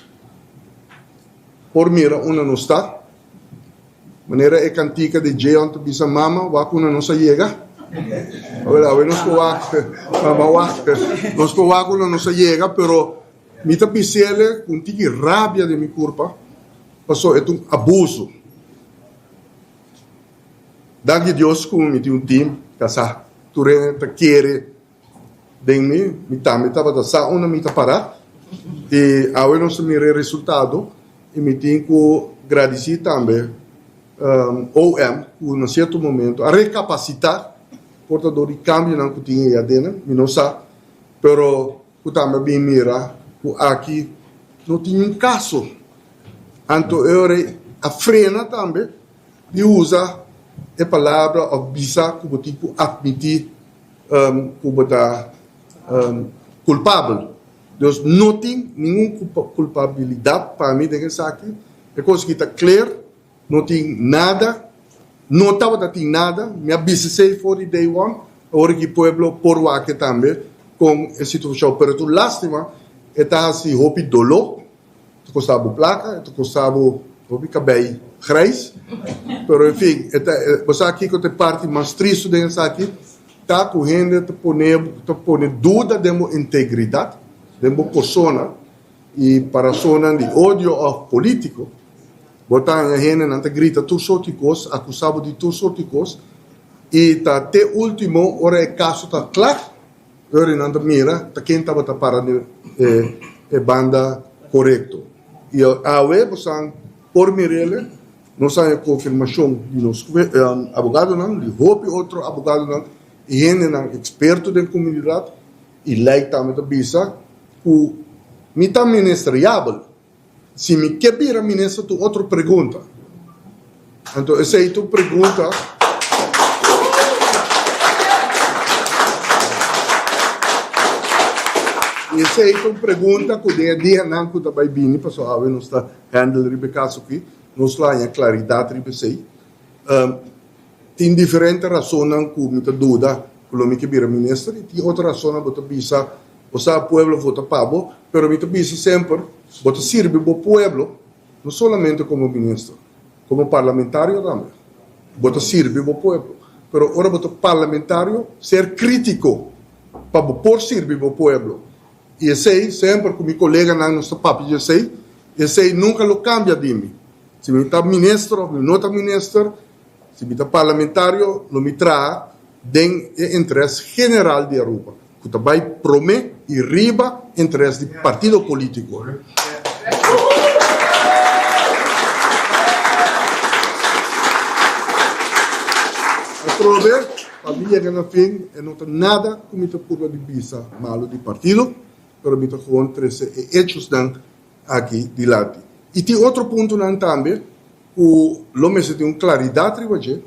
por mira unda nos ta. Manera e kantika di Jeon ta bisa, Mama, wak unda nos a yega. Awel, awe nos por wak, mama wak, nos por wak unda nos a yega, pero mi ta bis'ele ku un tiki rabia den mi kurpa, pasobra e ta un abuso. Danki Dios ku mi tin un team kasá, tur hende ta kere den mi, mi tambe tabata sa unda mi ta pará i awe nos ta mira e resultado i mi tin ku gradisí tambe OM ku na sierto momento a rekapasitá por ta dor di kambionan ku tin ei aden, mi no sa, pero ku tambe a bin mira ku aki no tin un kaso. Anto e ora ei a frena tambe di usa e palabra òf bisa ku bo tin ku atmití ku bo ta kulpabel. Dus no tin ningun kulpabilidat pa mi den esaki. E kos aki ta kler, no tin nada. No tabata tin nada, mi a bisa esey for di day one, awor aki pueblo por wak tambe con e situacion, pero tur lastima e ta haci hopi dolo, ta costa bo placa, e ta costa bo hopi cabey grijs, pero en fin, e ta, bo sa kico ta e parti mas tristo den esaki, ta cu hende ta pone, ta pone duda den bo integridad, den bo persona, y pa razonnan di odio of politico, Bo ta haña hendenan ta grita tur sorti kos, akusá bo di tur sorti kos, i ta te último ora e kaso ta kla, e ora nan ta mira ta ken tabata para den e banda korekto. I awe bosan por mir'el, nos haña konfirmashon di nos abogadonan, di hopi otro abogadonan i hendenan eksperto den komunidat i lei tambe ta bisa ku mi ta ministeriabel. Si mi ke bira minister tu otro pregunta. Anto esei tu pregunta. I esei ta un pregunta ku den e dianan ku ta bai bini, pasobra awe nos ta handle riba e kaso aki, nos lo haña klaridat riba esei. Tin diferente rasonnan ku mi ta duda ku lo mi ke bira minister i tin otro rasonnan bo ta bisa bo sa pueblo vota pa bo, pero mi ta bisa semper bo ta sirbi bo pueblo no solamente komo minister, komo parlamentario tambe bo ta sirbi bo pueblo, pero ora bo ta parlamentario ser kritiko pa bo por sirbi bo pueblo i esei semper ku mi koleganan nos ta papia di esei, esei nunka lo kambia di mi. Si mi ta minister of mi no ta minister, si mi ta parlamentario, lo mi traha den e interes general di Aruba, cu ta bay prome y riba interes di partido politico. Atrobe, pa mi yega na fin, e no ta nada cu mi ta purba di bisa malo di partido, pero mi ta gewoon trece e hechosnan aki dilanti. I tin otro puntonan tambe ku lo mester tin un klaridat riba dje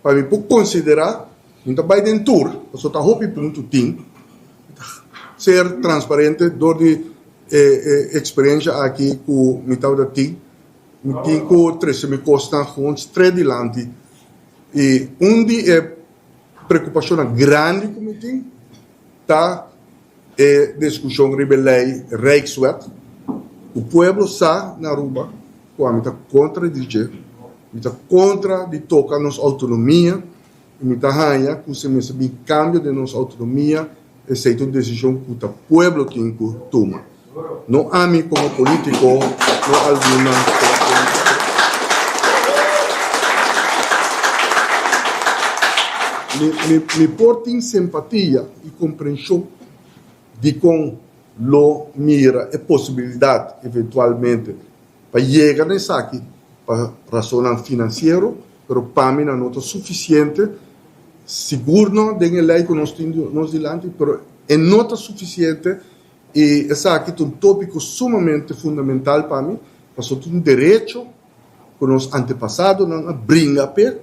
pa mi por konsiderá. Mi ta bai den tur, pasobra ta hopi punto tin. Mi ta ser transparente dor di e eksperensha aki ku mi tabata tin. Mi tin ku trese mi kosnan gewoon stret dilanti. I un di e preokupashonnan grandi ku mi tin ta. E diskushon riba e lei Rijkswet, ku pueblo sa na Aruba ku ami ta kontra di dje, mi ta kontra di toka nos outonomia i mi ta haña ku si mester bin kambio den nos outonomia esei ta un desishon ku ta pueblo tin ku tuma, no ami komo politiko, no algunnan komo politiko. Mi por tin simpatia i komprenshon dikon lo mira e posibilidat eventualmente pa yega na esaki pa rasonnan finansiero, pero pa mi nan no ta sufisiente, sigur no den e lei ku nos tin nos dilanti, pero e no ta sufisiente i esaki ta un tópiko sumamente fundamental pa mi, pasobra ta un derecho ku nos antepasadonan a bringa p'e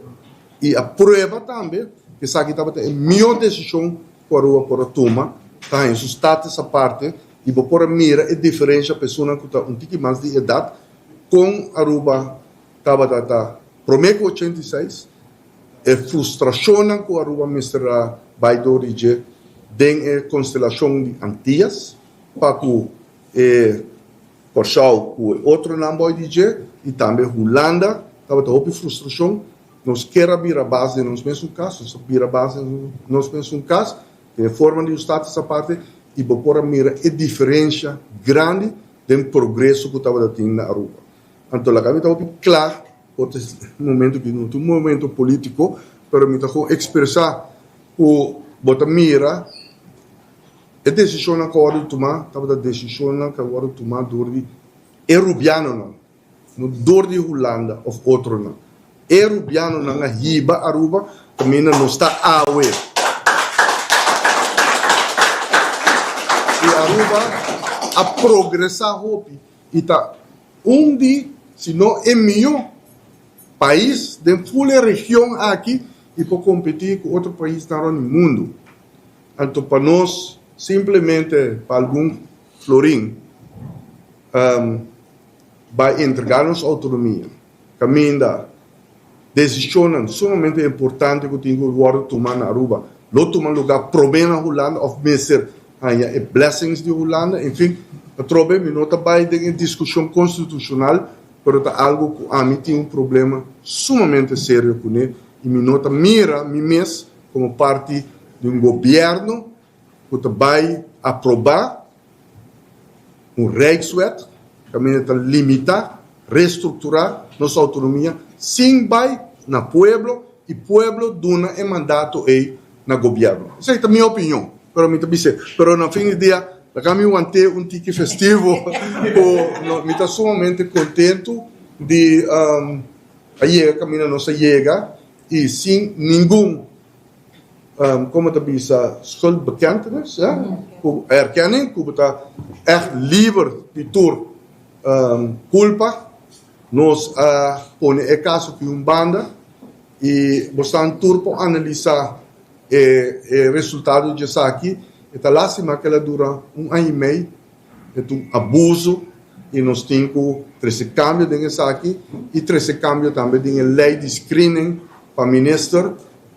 i a prueba tambe ku esaki tabata e mihó desishon ku Aruba por a tuma, ta haña su status aparte i bo por a mira e diferensha pa esunnan ku ta un tiki mas di edat kon Aruba tabata ta promé ku 86, e frustrashonnan ku Aruba mester a bai dor di dje den e konstelashon di Antias pa ku e Kòrsou ku e otronan boi di dje i tambe Hulanda tabata hopi frustrashon. Nos kier a bira bas den nos mesun kas, nos a bira bas den nos mesun kas den e forma di un status aparte i bo por a mira e diferensha grandi den progreso ku tabata tin na Aruba. Anto laga mi ta hopi kla por ta e momento aki no ta un momento politiko pero mi ta kon ekspresá ku bo ta mira E desishonnan ku a wòrdu tumá tabata desishonnan ku a wòrdu tumá dor di e rubianonan, no dor di Hulanda òf otronan. E rubianonan a hiba Aruba kaminda nos ta awe. I Aruba a progresá hopi i ta un di, si no e mihó, pais den ful e region aki i por kompetí ku otro paisnan rònt di mundu. Anto pa nos simplemente pa algun florin bai entrega nos autonomia caminda. Desishonnan sumamente importante ku tin ku wòrdu tumá na Aruba lo tuma lugá promé na Hulanda òf mester haña e blessings di Hulanda. Enfin, atrobe mi no ta bai den e diskushon konstitushonal, pero ta algu ku ami tin un problema sumamente serio kuné i mi no ta mira mi mes komo parti di un gobièrnu ku ta bai aprobá un Rijkswet kaminda ta limitá, restrukturá nos outonomia sin bai na pueblo i pueblo duna e mandato ei na gobièrnu. Esei ta mi opinion, pero mi ta bis'é. Pero na fin di dia laga mi want'é un tiki festivo ku mi ta sumamente kontentu di a yega kaminda nos a yega i sin ningun Como ta bisa schuldbekentenis, ja, cu erkenning cu bo ta echt liber di tur culpa. Nos a pone e caso aki un banda y bo stan tur por analisa e e resultado di esaki. E ta lastima cu el a dura un aña y mei, e ta un abuso y nos tin cu trece cambio den esaki y trece cambio tambe den e ley di screening pa minister.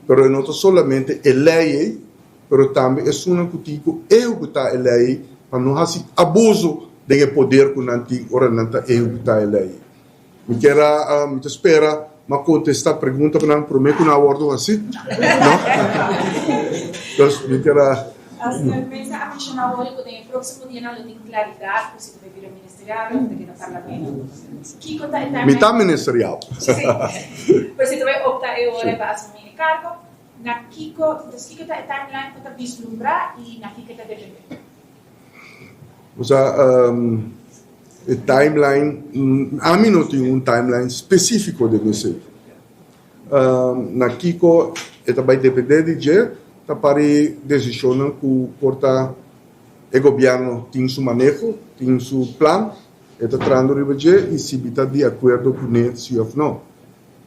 Pero e no ta solamente e lei ei, pero tambe esunnan ku tin ku ehekutá e lei ei pa no hasi abuso den e poder ku nan tin ora nan ta ehekutá e lei ei. Mi kier a, mi ta spera m'a kontestá preguntanan promé ku nan a wòrdu hasí, no? Dus mi kier a. Señor Mesa a menshoná awor ku den e próksimo dianan lo tin klaridat ku si ta bai bira ministerial òf ta keda parlamento. Kiko ta e timeline? Mi ta ministerial. Sí. Pues si ta bai opta e ora pa asumí e kargo, na kiko, dus kiko ta e timeline ku ta vislumbrá i na kiko ta dependé? Osea, e timeline, ami no tin un timeline spesífiko den esei. Na kiko e ta bai dependé di dje ta pari desishonnan ku por ta e gobièrnu tin su maneho, tin su plan. E ta trando riba dje i si mi ta di akuerdo kuné si òf no.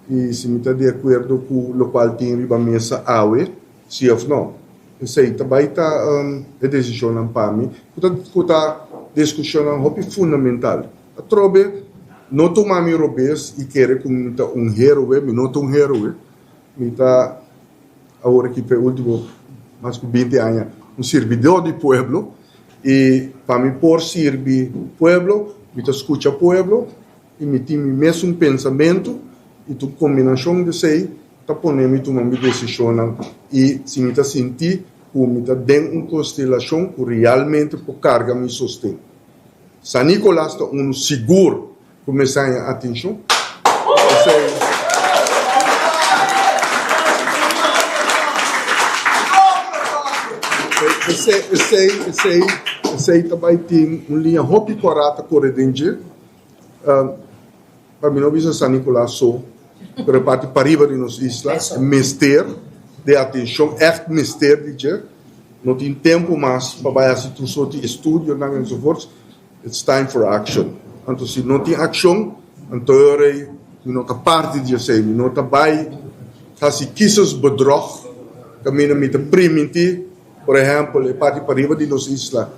I si mi ta di akuerdo ku lokual tin riba mesa awe si òf no. Esei ta bai ta e desishonnan pa mi ku ta ku ta diskushonnan hopi fundamental. Atrobe no tuma mi robes i kere ku mi ta un héroe, mi no ta un héroe. Mi ta awor aki pa e ultimo mas ku binti aña un sirbidó di pueblo. I pa mi por sirbi pueblo, mi ta skucha pueblo i mi tin mi mesun pensamentu i tur kombinashon di esei ta pone mi tuma mi desishonnan i si mi ta sinti ku mi ta den un konstelashon ku realmente por karga mi sosten. San Nicolas ta unu sigur. Ku mester haña atenshon. Esei. Esei, esei, esei, esei ta bai tin un liña hopi kòrá ta kore den dje. Pa mi no bisa San Nicolas so, pero e parti pariba di nos isla mester di atenshon, ègt mester di dje. No tin tempu mas pa bai hasi tur sorti estudionan enzovoorts. It's time for action. Anto si no tin akshon, anto e ora ei mi no ta parti di esei. Mi no ta bai hasi kiesensbedrog kaminda mi ta primintí, por ehèmpel, e parti pariba di nos isla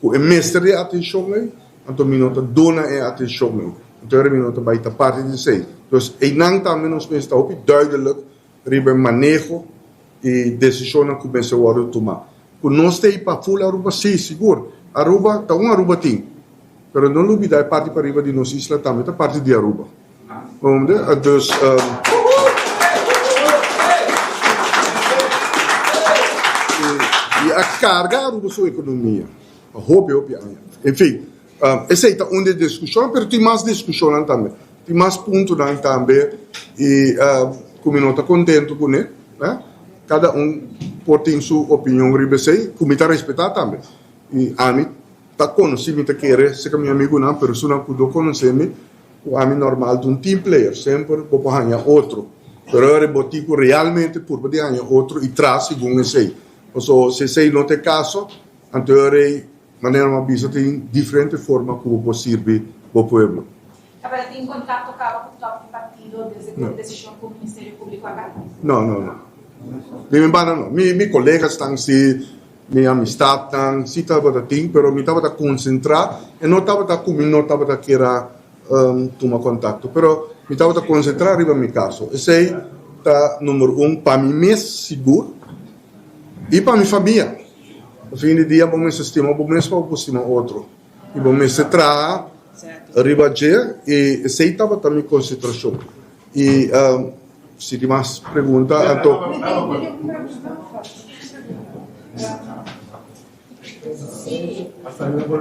ku e mester di e atenshon ei, anto mi no ta duna e atenshon ei. Anto e ora mi no ta bai ta parti di esei. Dus einan tambe nos mester ta hopi duidelijk riba e maneho i desishonnan ku mester wòrdu tumá. Ku nos ta ei pa ful Aruba? Sí, sigur. Aruba ta un Aruba tin. Pero no lubidá e parti pariba di nos isla tambe ta parti di Aruba. Comprende? Dus. I a karga Aruba su ekonomia pa hopi, hopi aña. En fin, esei ta un di e diskushonnan, pero tin mas diskushonnan tambe. Tin mas puntonan tambe i ku mi no ta kontentu kuné. Kada un por tin su opinion riba esei, ku mi ta respetá tambe. I ami ta konosí, mi ta kere serka mi amigunan, pero esunnan ku no konosé mi, ku ami normal ta un team player, semper bo por haña otro. Pero ora bo tin ku realmente purba di haña otro i traha segun esei. Pasobra si esei no ta e kaso, anto e ora ei, manera mi a bisa, tin diferente forma ku bo por sirbi bo pueblo. Tabata tin contacto caba cu top di partido desde cu e decision cu Ministerio Publico a cay? No, no, no. Di mi banda no. Mi, mi colegasnan si, mi amistadnan si tabata tin, pero mi tabata concentra e no tabata cu mi no tabata kier a tuma contacto. Pero. Mi tabata konsentrá riba mi kaso. Esei ta number un pa mi mes sigur i pa mi famia. Na fin di dia bo mester stima bo mes pa bo por stima otro. I bo mester traha riba dje i esei tabata mi konsentrashon. I si tin mas pregunta anto.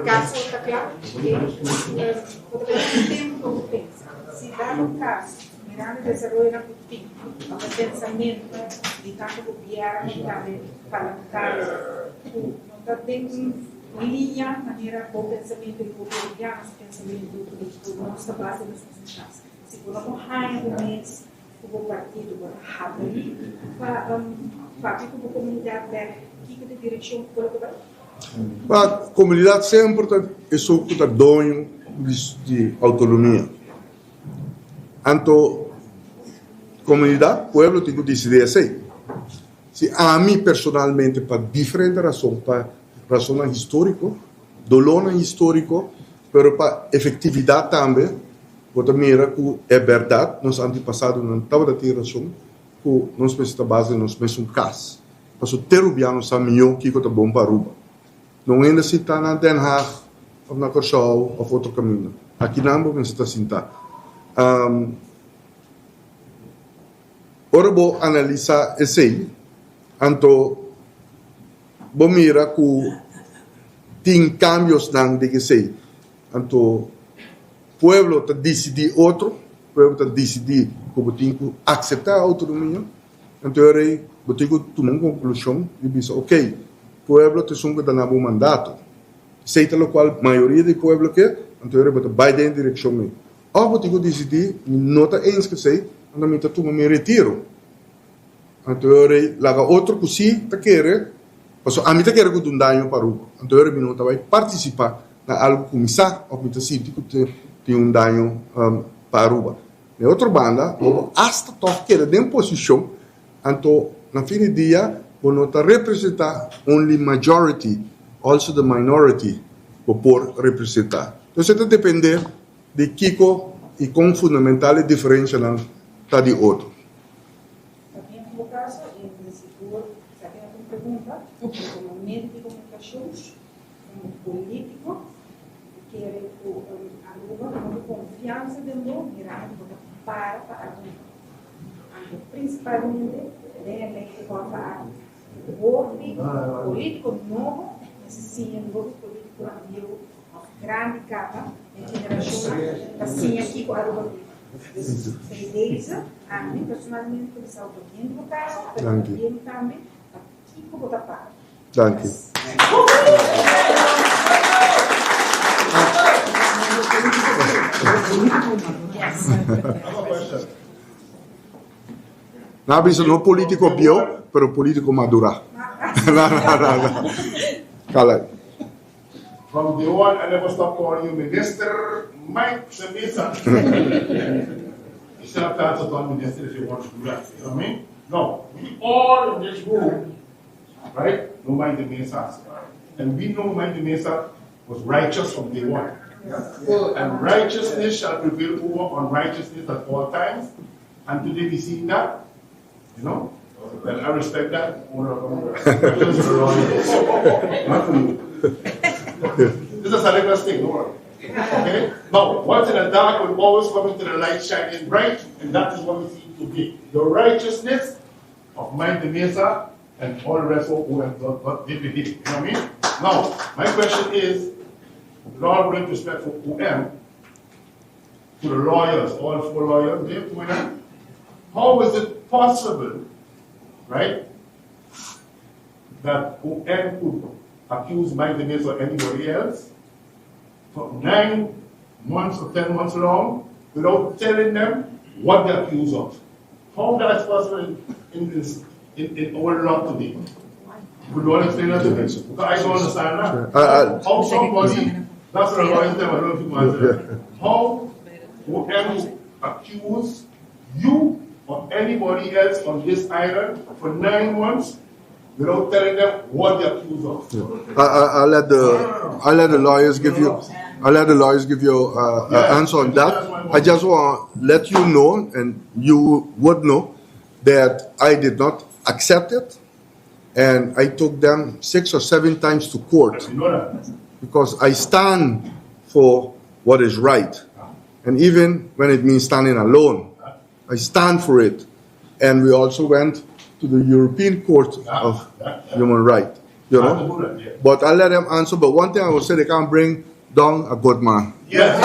Caso ta cla, bo ta bay tin tempo pa bo pensa. Si dado caso, mirando e desaroyonan cu tin, of e pensamento di tanto gobierno y tambe parlamentario cu no ta den un liña manera bo pensamento y bo gobierno su pensamento cu nos ta base nos mesun cas. Si bo no por haña bo mes ku bo partido bo ta habri pa papia ku bo komunidat bek kiko ta direkshon ku bo lo ta bai? Pa komunidat semper ta esun ku ta doño di outonomia. Anto komunidat, pueblo tin ku disidí esei. Si ami personalmente pa diferente rason, pa rasonnan históriko, dolónan históriko, pero pa efektividat tambe, Bo ta mira ku e bèrdat, nos antepasadonan tabata tin rason ku nos mester ta bas den nos mesun kas. Pasobra te rubiano sa mihó kiko ta bon pa Aruba. No un hende sintá na Den Haag òf na Kòrsou òf otro kaminda. Akinan bo mester ta sintá. Ora bo analisá esei, anto bo mira ku tin kambiosnan den esei. Anto pueblo ta disidí otro, pueblo ta disidí ku bo tin ku akseptá outonomia, anto e ora ei bo tin ku tuma un konklushon di bisa okey, pueblo ta esun ku ta duna bo mandato, esei ta lokual mayoria di pueblo ke, anto e ora ei bo ta bai den e direkshon ei. Òf bo tin ku disidí mi no ta eens ku esei, anto mi ta tuma mi retiro. Anto e ora ei laga otro ku si ta kere, pasobra ami ta kere ku ta un daño pa Aruba, anto e ora mi no ta bai partisipá na algu ku mi sa òf mi ta sinti ku tin un daño pa Aruba. Na e otro banda, bo por asta tòg keda den posishon, anto na fin di dia bo no ta representá only majority, also the minority bo por representá. Entonces e ta dependé di kiko i kon fundamental e diferenshanan ta di otro. Ta bien ku bo kaso i de sigur esaki no ta un pregunta, pero komo medio di komunikashon, komo polítiko, mi kere ku Aruba ta hopi konfiansa den bo mirando ku bo ta para pa Aruba. Anto prinsipalmente den e lei di Hòf aki, hopi polítiko nobo mester siña di hopi polítikonan bieu òf grandi kaba den generashonnan pa siña kiko Aruba biba. Dus bij deze, ami personalmente ta bisa bo bien di bo kaso, pero pabien tambe pa kiko bo ta para. Danki. Nan a bisa no politico bieu, pero politico madura. No, no, no, no. Cala. From day one I never stop calling you Minister Mike de Meza. You still have time to turn minister if you want to do that, you know what I mean? Now, we all in this room, right, know Mike de Meza. And we know Mike de Meza was righteous from day one. And righteousness shall prevail over unrighteousness at all times. And today we see that, you know. Well, I respect that. Not for you. This is a Salinas thing, don't worry. Okay? Now, what's in the dark will always come into the light shining bright, and that is what we see today. The righteousness of Mike de Meza and all the rest of who have got, got did with it. You know what I mean? Now, my question is, with all great respect for OM, to the lawyers, all four lawyers there, how is it possible, right, that OM could accuse Mike de Meza or anybody else for nine months or 10 months long without telling them what they're accused of? How that's possible in, in this in, in our law today? Could you all explain that to me? Because I don't understand that. How somebody, that's what a lawyer tell, I don't know if you can answer that. How whoever accuse you or anybody else on this island for nine months. without telling them what they're accused of. I, I, I let the I let the lawyers give you I let the lawyers give you uh, answer on that. I just want to let you know, and you would know, that I did not accept it, and I took them six or seven times to court You know that. because I stand for what is right, and even when it means standing alone, I stand for it. And we also went to the European Court of Human Rights. You I have to know, do that, yeah. but I let them answer. But one thing I will say, they can't bring down a good man. Yes.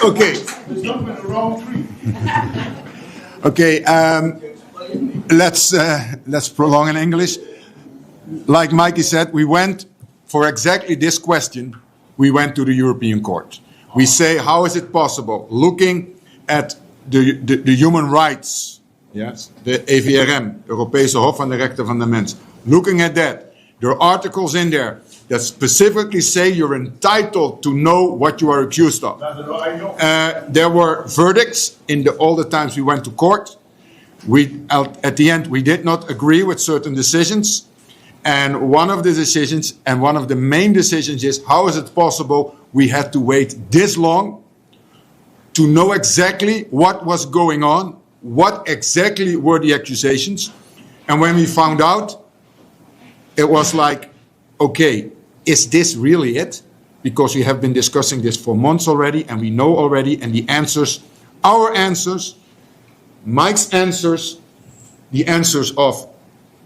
Okay. It's not been the wrong tree. Okay, let's let's prolong in English. Like Mikey said, we went for exactly this question. We went to the European Court. We say, how is it possible? Looking at the human rights, yes, the EVRM, Europese Hof van de Rechten van de Mens. Looking at that, there are articles in there that specifically say you're entitled to know what you are accused of. That's the law I know. There were verdicts in all the times we went to court. We, at the end, we did not agree with certain decisions. And one of the decisions, and one of the main decisions is, how is it possible we had to wait this long to know exactly what was going on, what exactly were the accusations? And when we found out, it was like, okay, is this really it? Because we have been discussing this for months already, and we know already, and the answers, our answers, Mike's answers, the answers of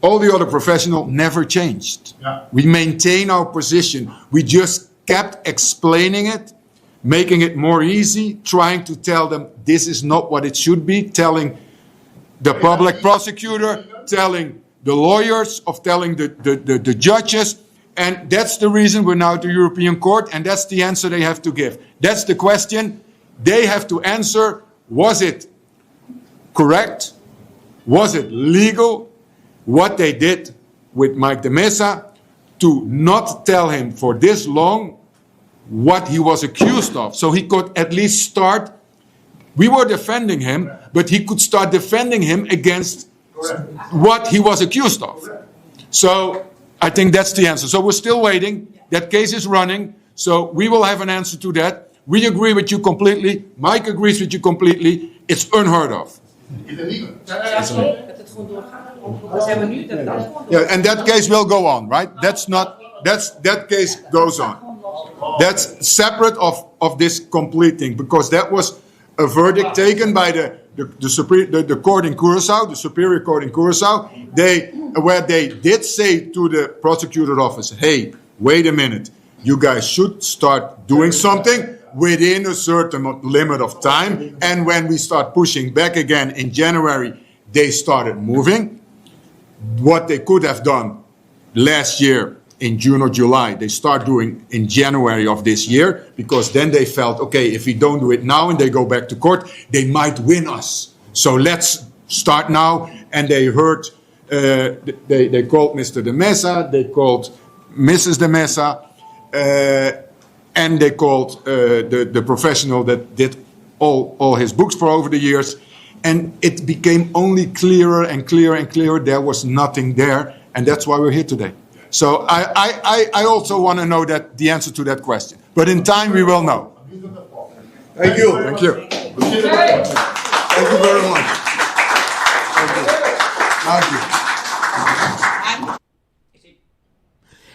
all the other professionals never changed. We maintain our position. We just kept explaining it, making it more easy, trying to tell them this is not what it should be, telling the public prosecutor, telling the lawyers, of telling the judges. And that's the reason we're now at the European Court, and that's the answer they have to give. That's the question they have to answer. Was it correct? Was it legal what they did with Mike de Meza to not tell him for this long what he was accused of? So he could at least start. We were defending him, but he could start defending him against what he was accused of. So I think that's the answer. So we're still waiting. That case is running. So we will have an answer to that. We agree with you completely. Mike agrees with you completely. It's unheard of. It's illegal. Dat het gewoon doorgaat. Dat zijn we nu, dat dat gewoon Yeah, and that case will go on, right? That's not, that's, that case goes on. That's separate of this complete thing, because that was a verdict taken by the court in Curacao, the Superior Court in Curacao, where they did say to the prosecutor office, hey, wait a minute, you guys should start doing something within a certain limit of time. And when we start pushing back again in January, they started moving. What they could have done last year in June or July, they start doing in January of this year, because then they felt, okay, if we don't do it now and they go back to court, they might win us. So let's start now. And they heard, they called Mr. De Meza, they called Mrs. De Meza, and they called the professional that did all his books for over the years. And it became only clearer and clearer and clearer. There was nothing there. And that's why we're here today. So I also want to know that the answer to that question. But in time, we will know. Thank you. Thank you. Thank you very much. Thank you. Thank you.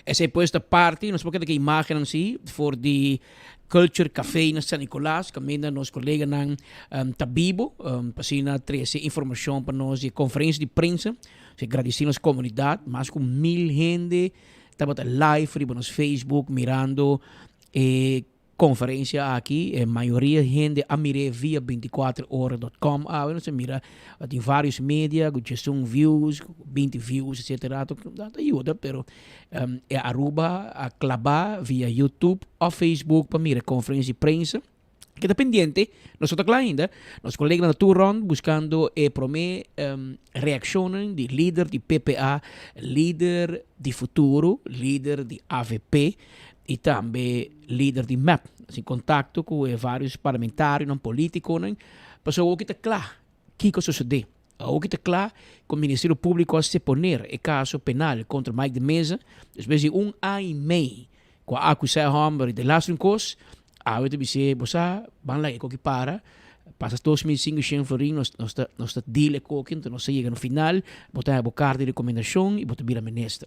Esey pues ta parti, nos por keda ku imagennan si, for di Culture Café na San Nicolas, kaminda nos koleganan ta bibo, pa asina trese informashon pa nos di e konferensia di prensa. Si gradisí nos komunidat, mas ku 1000 hende tabata live riba nos Facebook mirando e Conferencia aki e mayoria hende a mir'é via 24 ora dot com awe nos a mira tin varios media cu djesun views, 20 views etc. Ta yuda pero e Aruba a claba via YouTube of Facebook pa mira e conferencia di prensa. Keda pendiente, nos no ta cla ainda, nos coleganan ta tur rond buscando e prome reaccionnan di lider di PPA, lider di Futuro, lider di avp. y tambe lider di mep. Nos tin contacto cu e varios parlamentarionan, politiconan, pasobra awoki ta cla kico a sucede. Awoki ta cla cu Ministerio Publico a seponer e caso penal contra Mike de Meza despues di un aña y mei cu a acusa e homber di laster un cos. Awe ta bis'é, bo sa, ban laga e koki para, pasa 2500 florin, nos nos ta nos ta deal e koki, enton nos ta yega na final, bo ta haña bo karta di rekomendashon i bo ta bira minister.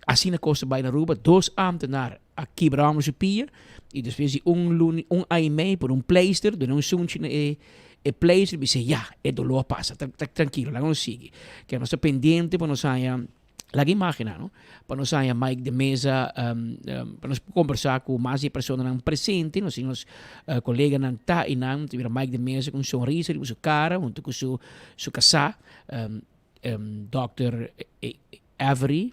Asina kos ta bai na Aruba, dos ámtenar a kibra hòmber su pia i despues di un luna, un aña i mei por un pleister, duna un sunchi na e e pleister, bis'é, ya, e doló a pasa, trankilo, laga nos sigui. Ke nos ta pendiente pa nos haña. Laga imagina no, pa nos haña Mike de Meza, pa nos combersa cu mas di e personanan presente, nos tin nos coleganan ta einan, ta mira Mike de Meza cu un sonrisa riba su cara hunto cu su su casá, Dòkter Avery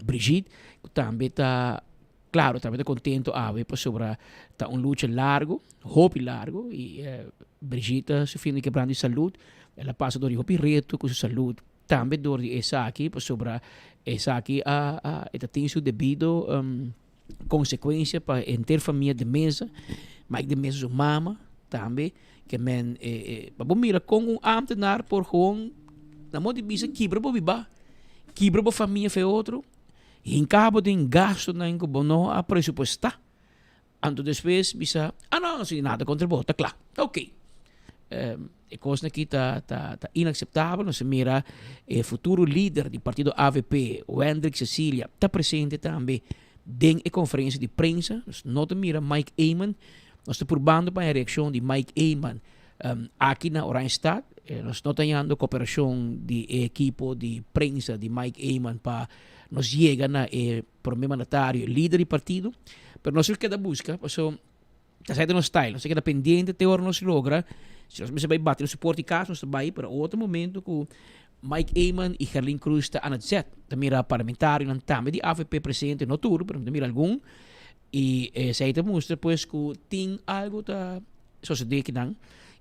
Brigitte, cu tambe ta, claro, tambe ta contento awe pasobra ta un lucha largo, hopi largo, y Brigitte ta sufriendo di quebranto di salud, el a pasa door di hopi reto cu su salud. Tambe dor di esaki, pasobra esaki a a e ta tin su debido konsekuensia pa henter famia de mesa, Mike de Meza su mama tambe, ke men e e pa bo mira kon un ámtenar por gewoon na modo di bisa kibra bo bibá, kibra bo famia fe otro, hinka bo den gastunan ku bo no a presupuestá. Anto despues bisa, ah no, no si nada kontra bo, ta kla, ta ok. E kosnan aki ta ta ta inakseptabel, nos a mira e futuro lider di partido avp, Wendrick Cecilia, ta presente tambe den e konferensia di prensa. Nos no ta mira Mike Eman, nos ta purbando pa haña reakshon di Mike Eman aki na Oranjestad. Nos no ta hañando koperashon di e ekipo di prensa di Mike Eman pa nos yega na e Prome mandatario e lider di partido, pero nos a keda busca paso ta sa nos style, nos a keda pendiente te ora nos logra, si nos mester bay bati nos porta di cas nos ta bay, pero otro momento cu Mike Eman y Gerlin Croes ta aan het zet, ta mira parlamentarionan tambe di avp presente, no tur, pero ta mira algun, y esey ta mustra pues cu tin algo ta sosode kinan,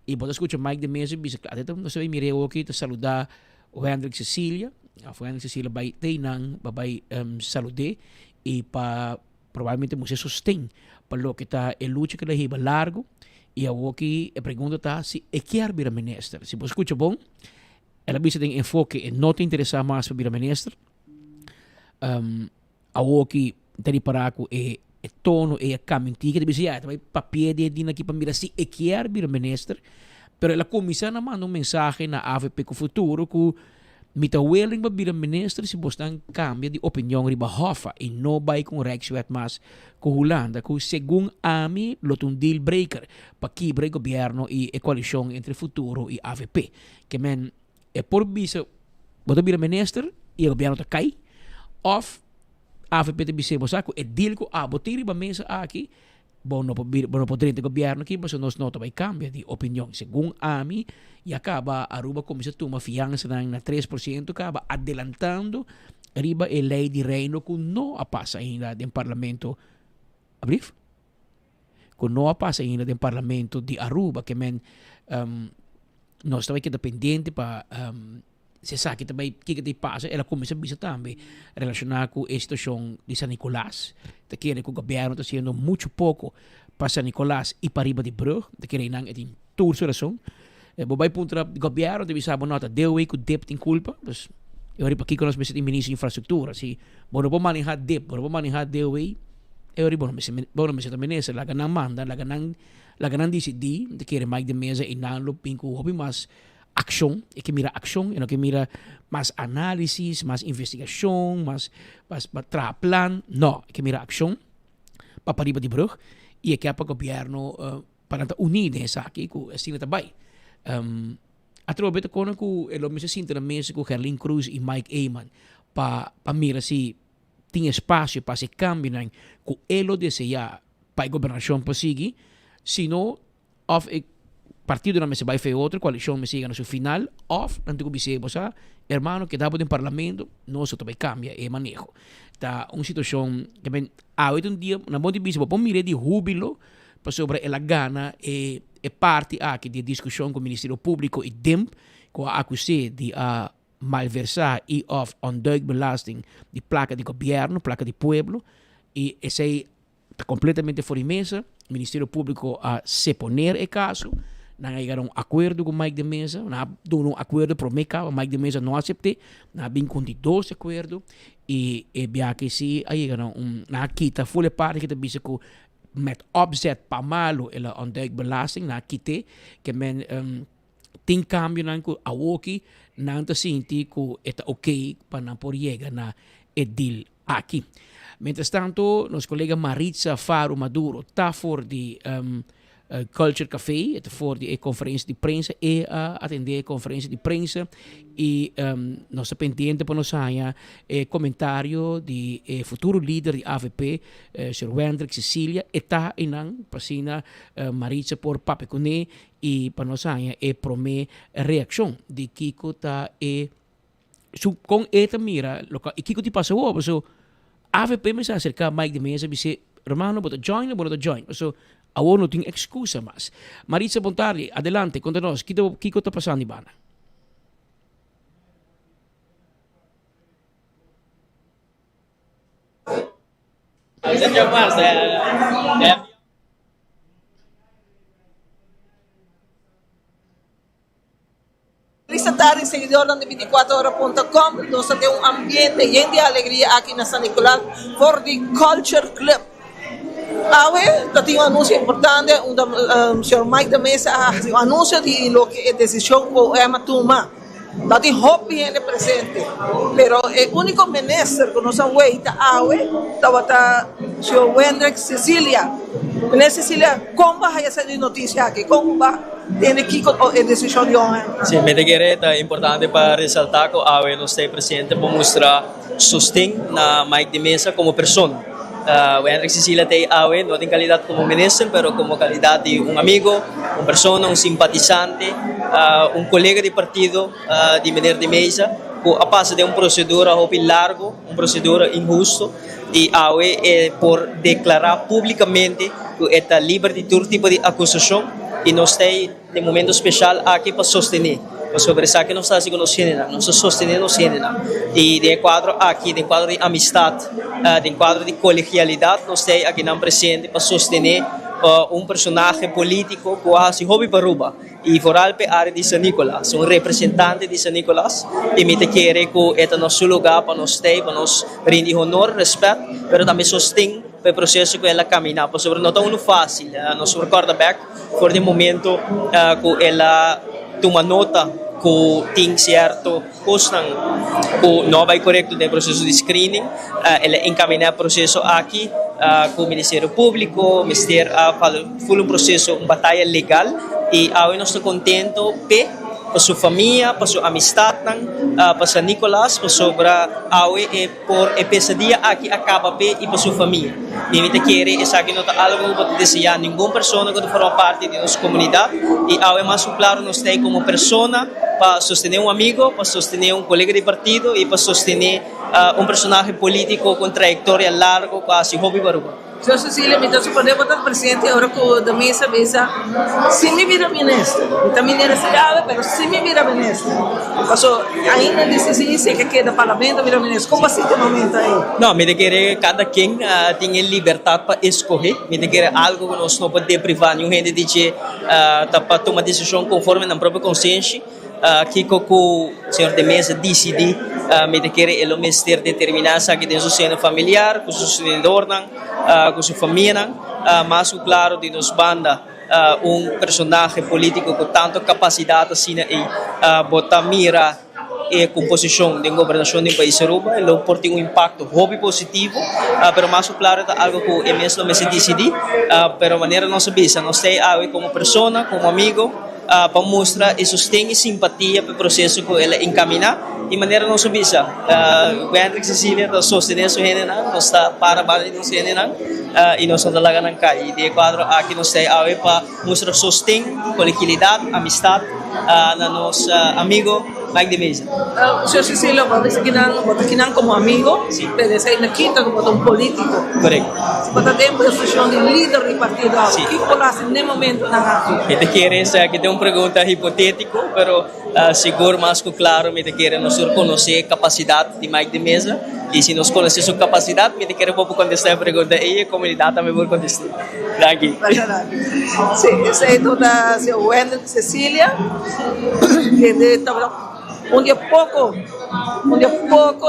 y bo ta scucha Mike de Meza bisa, nos a bay mira e oki ta saluda Wendrick Cecilia, of Wendrick Cecilia bai te nan pa bai salud'é i pa probablemente mustra sosten pa loke ta e lucha ku el a hiba largu i awoki e pregunta ta si e kier bira minister. Si bo skucha bon, el a bisa den enfoke e no ta interesá mas pa bira minister. Awoki ta ripará ku e tono ei a kambia un tiki, ta bisa ya e ta bai papia di e dina aki pa mira si e kier bira minister, pero el a kuminsá na manda un mensahe na avp ku futuro ku mi ta willing pa bira minister si bosnan kambia di opinion riba Hoffa i no bai ku un Rijkswet mas ku Hulanda ku segun ami lo ta un deal breaker pa kibra e gobièrnu i e koalishon entre futuro i avp. Ke men E por bisa bo ta bira minister y e gobierno ta cay of avp ta bis'é bo sa cu e deal cu abo tin riba mesa aki bo no por bira bo no por drenta e gobierno aki pasobra nos no ta bay cambia di opinion. Segun ami ya caba Aruba cuminsa tuma fiansanan na 3% caba adelantando riba e ley di reino cu no a pasa ainda den parlamento. Ablief? Cu no a pasa ainda den parlamento di Aruba ke men nos ta bay keda pendiente pa si esaki ta bay kiko ta pasa. El a cuminsa bisa tambe relaciona cu e situacion di San Nicolas, ta kere cu gobierno ta haciendo mucho poco pa San Nicolas y pariba di brug, ta kere nan e tin tur su razon. Bo bay puntra gobierno ta bisa bo no ta dewey cu dip tin culpa, pues e ora pakiko nos mester tin ministro di infrastructura si bo no por maneha dip, bo no por maneha dewey e ora bo no mester bo no mester ta minister, laga nan manda, laga nan laga nan dicidi, mi ta kere Mike de Meza y nan lo bin cu hopi mas accion, e ke mira accion, e no ke mira mas analisis, mas investigacion, mas mas traha plan, no, e ke mira accion pa pariba di brug y e ke pa gobierno Pa nan ta uní den esaki ku asina ta bai. Atrobe ta kono ku e lo mester sinta na mesa ku Gerlin Croes i Mike Eman pa pa mira si tin espasio pa hasi kambionan ku e lo deseá pa e gobernashon por sigui, si no òf e partidonan mester bai fe otro, koalishon mester yega na su final òf nan tin ku bis'é bo sa hermano keda bo den parlamento nos lo ta bai kambia e maneho. Ta un situashon ke men awe ta un dia na bon di bisa bo por mir'é di hubilo pasobra el a gana e e parti aki di e diskushon ku Ministerio Públiko i DIMP ku a akus'é di a malversá i òf ontduikbelasting di plaka di gobièrnu, plaka di pueblo. Y esey ta completamente for di mesa. Ministerio Publico a seponer e caso. Nan a yega na un acuerdo cu Mike de Meza. Nan a duna un acuerdo prome caba, Mike de Meza no acepte. Nan a bin cu un di dos acuerdo y e biaha si a yega na un, nan a kita full e parti cu ta bisa cu met opzet pa malo el a ontduik belasting, nan a kite. Ke men tin cambionan cu awoki nan ta sinti cu e ta ok pa nan por yega na e deal aki. Mientras tanto, nos colega Maritza Faro Maduro ta for di Culture Café, e ta for di e conferencia di prensa, e a atende e conferencia di prensa y nos ta pendiente pa nos haña e comentario di e futuro lider di avp, señor Wendrick Cecilia, e ta einan pa asina Maritza por papia cune y pa nos haña e prome reaccion di kico ta e su con e ta mira loke y kico tin pasa awor paso avp mester acerca Mike de Meza bis'e hermano bo ta join o bo no ta join paso awor no tin excusa mas. Maritza bon tardi adelante conta nos kico ta pasando di banda. Feliz tardi seguidornan di binticuatro ora punto com. Nos ta den un ambiente yen di alegria aki na San Nicolas for di Culture Club. Awe ta tin un anuncio importante unda señor Mike de Meza a haci un anuncio di loke e decision cu OM a tuma. Ta tin hopi hende presente, pero e unico minister cu nos a weita awe tabata señor Wendrick Cecilia. Minister Cecilia, con bo a haya sa di noticia aki? Con bo a tende kico e decision di OM? Si, mi ta kere ta importante pa resalta cu awe nos ta e presente pa mustra sosten na Mike de Meza como persona. Wendrick Cecilia ta ei awe no den calidad como minister pero como calidad di un amigo, un persona, un simpatisante, un colega di partido di meneer de Meza cu a pasa den un procedura hopi largo, un procedura inhusto y awe e por declara publicamente cu e ta liber di tur tipo di acusacion y nos ta ei Den momento special aki pa sostene, pasobra esaki nos ta haci cu nos hendenan, nos ta sostene nos hendenan. Y den e cuadro aki, den cuadro di amistad, den cuadro di colegialidad nos ta akinan presente pa sostene un personahe politico cu a haci hopi pa Aruba y vooral p'e area di San Nicolas, un representante di San Nicolas y mi ta kere cu e ta na su lugar pa nos stay, pa nos rindi honor, respet, pero tambe sosten pa e proceso cu el a camina, pasobra no ta uno facil. Nos por corda bek for di momento cu el a tuma nota cu tin cierto cosnan cu no a bay corecto den e proceso di screening, el a encamina e proceso aki cu Ministerio Publico, mester a ful un proceso, un bataya legal y awe nos ta contento p'e. Pa su famia, pa su amistadnan, pa San Nicolas, pasobra awe e por e pesadia aki a kaba p'e i pa su famia. I mi ta kere esaki no ta algo ku bo ta deseá ningun persona ku ta forma parti di nos komunidat. I awe mas ku klaru nos ta ei komo persona pa sostené un amigo, pa sostené un kolega di partido i pa sostené un personahe polítiko ku un trayektoria largo ku a hasi hopi pa Aruba. Señor Cecilia, mi ta supone bo ta presente ora cu de mesa bisa, si mi bira minister, mi ta minister awe, pero si mi bira minister, paso ainda di si si ke keda parlamento bira minister, como a sinti e momento ey? No, mi ta kere cada ken tin e libertad pa escoge, mi ta kere algo cu nos no por depriva niun hende di dje, ta pa tuma decision conforme nan propio consenshi. Kiko ku señor de Meza disidí, mi ta kere e lo mester determiná esaki den su seno familiar, ku su sostenedornan, ku su famianan. Mas ku klaro di nos banda un personahe polítiko ku tantu kapasidat asina ei bo ta mira e komposishon den gobernashon den pais Aruba, e lo por tin un impakto hopi positivo, pero mas ku klaro ta algu ku e mes lo mester disidí. Pero manera nos a bisa, nos ta ei awe komo persona, komo amigo. pa mustra e sosten i simpatia pa e proseso ku el a enkaminá. Di manera nos a bisa, Wendrick Cecilia ta sostené su hendenan, nos ta para banda di nos hendenan i nos no ta laga nan kai. I den e kuadro aki nos ta awe pa mustra sosten, kolegialidat, amistat na nos amigo Mike de Meza. Señor Cecilio, bo a bisa kinan, bo ta kinan komo amigo, pero esei no kita ku bo ta un polítiko. Korekto. Si bo ta den posishon di lider di partido awe, kiko bo lo hasi n'e momentonan aki? Mi ta kere esaki ta un pregunta hipotétiko, pero sigur mas ku klaro mi ta kere nos tur konosé kapasidat di Mike de Meza. Y si nos conoce su capacidad, mi ta kere bo por contesta e pregunta ey y e comunidad tambe por contesta. Danki. Masha danki. Sí, esey ta señor Wendel Cecilia, kende tabata un di e poco, un di e poco,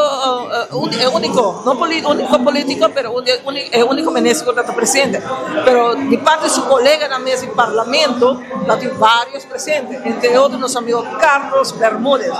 e unico, no unico politico, pero un di e unico minister cu tabata presente. Pero di parti di su coleganan mes di parlamento, tabatin varios presente, entre otro nos amigo Carlos Bermudez.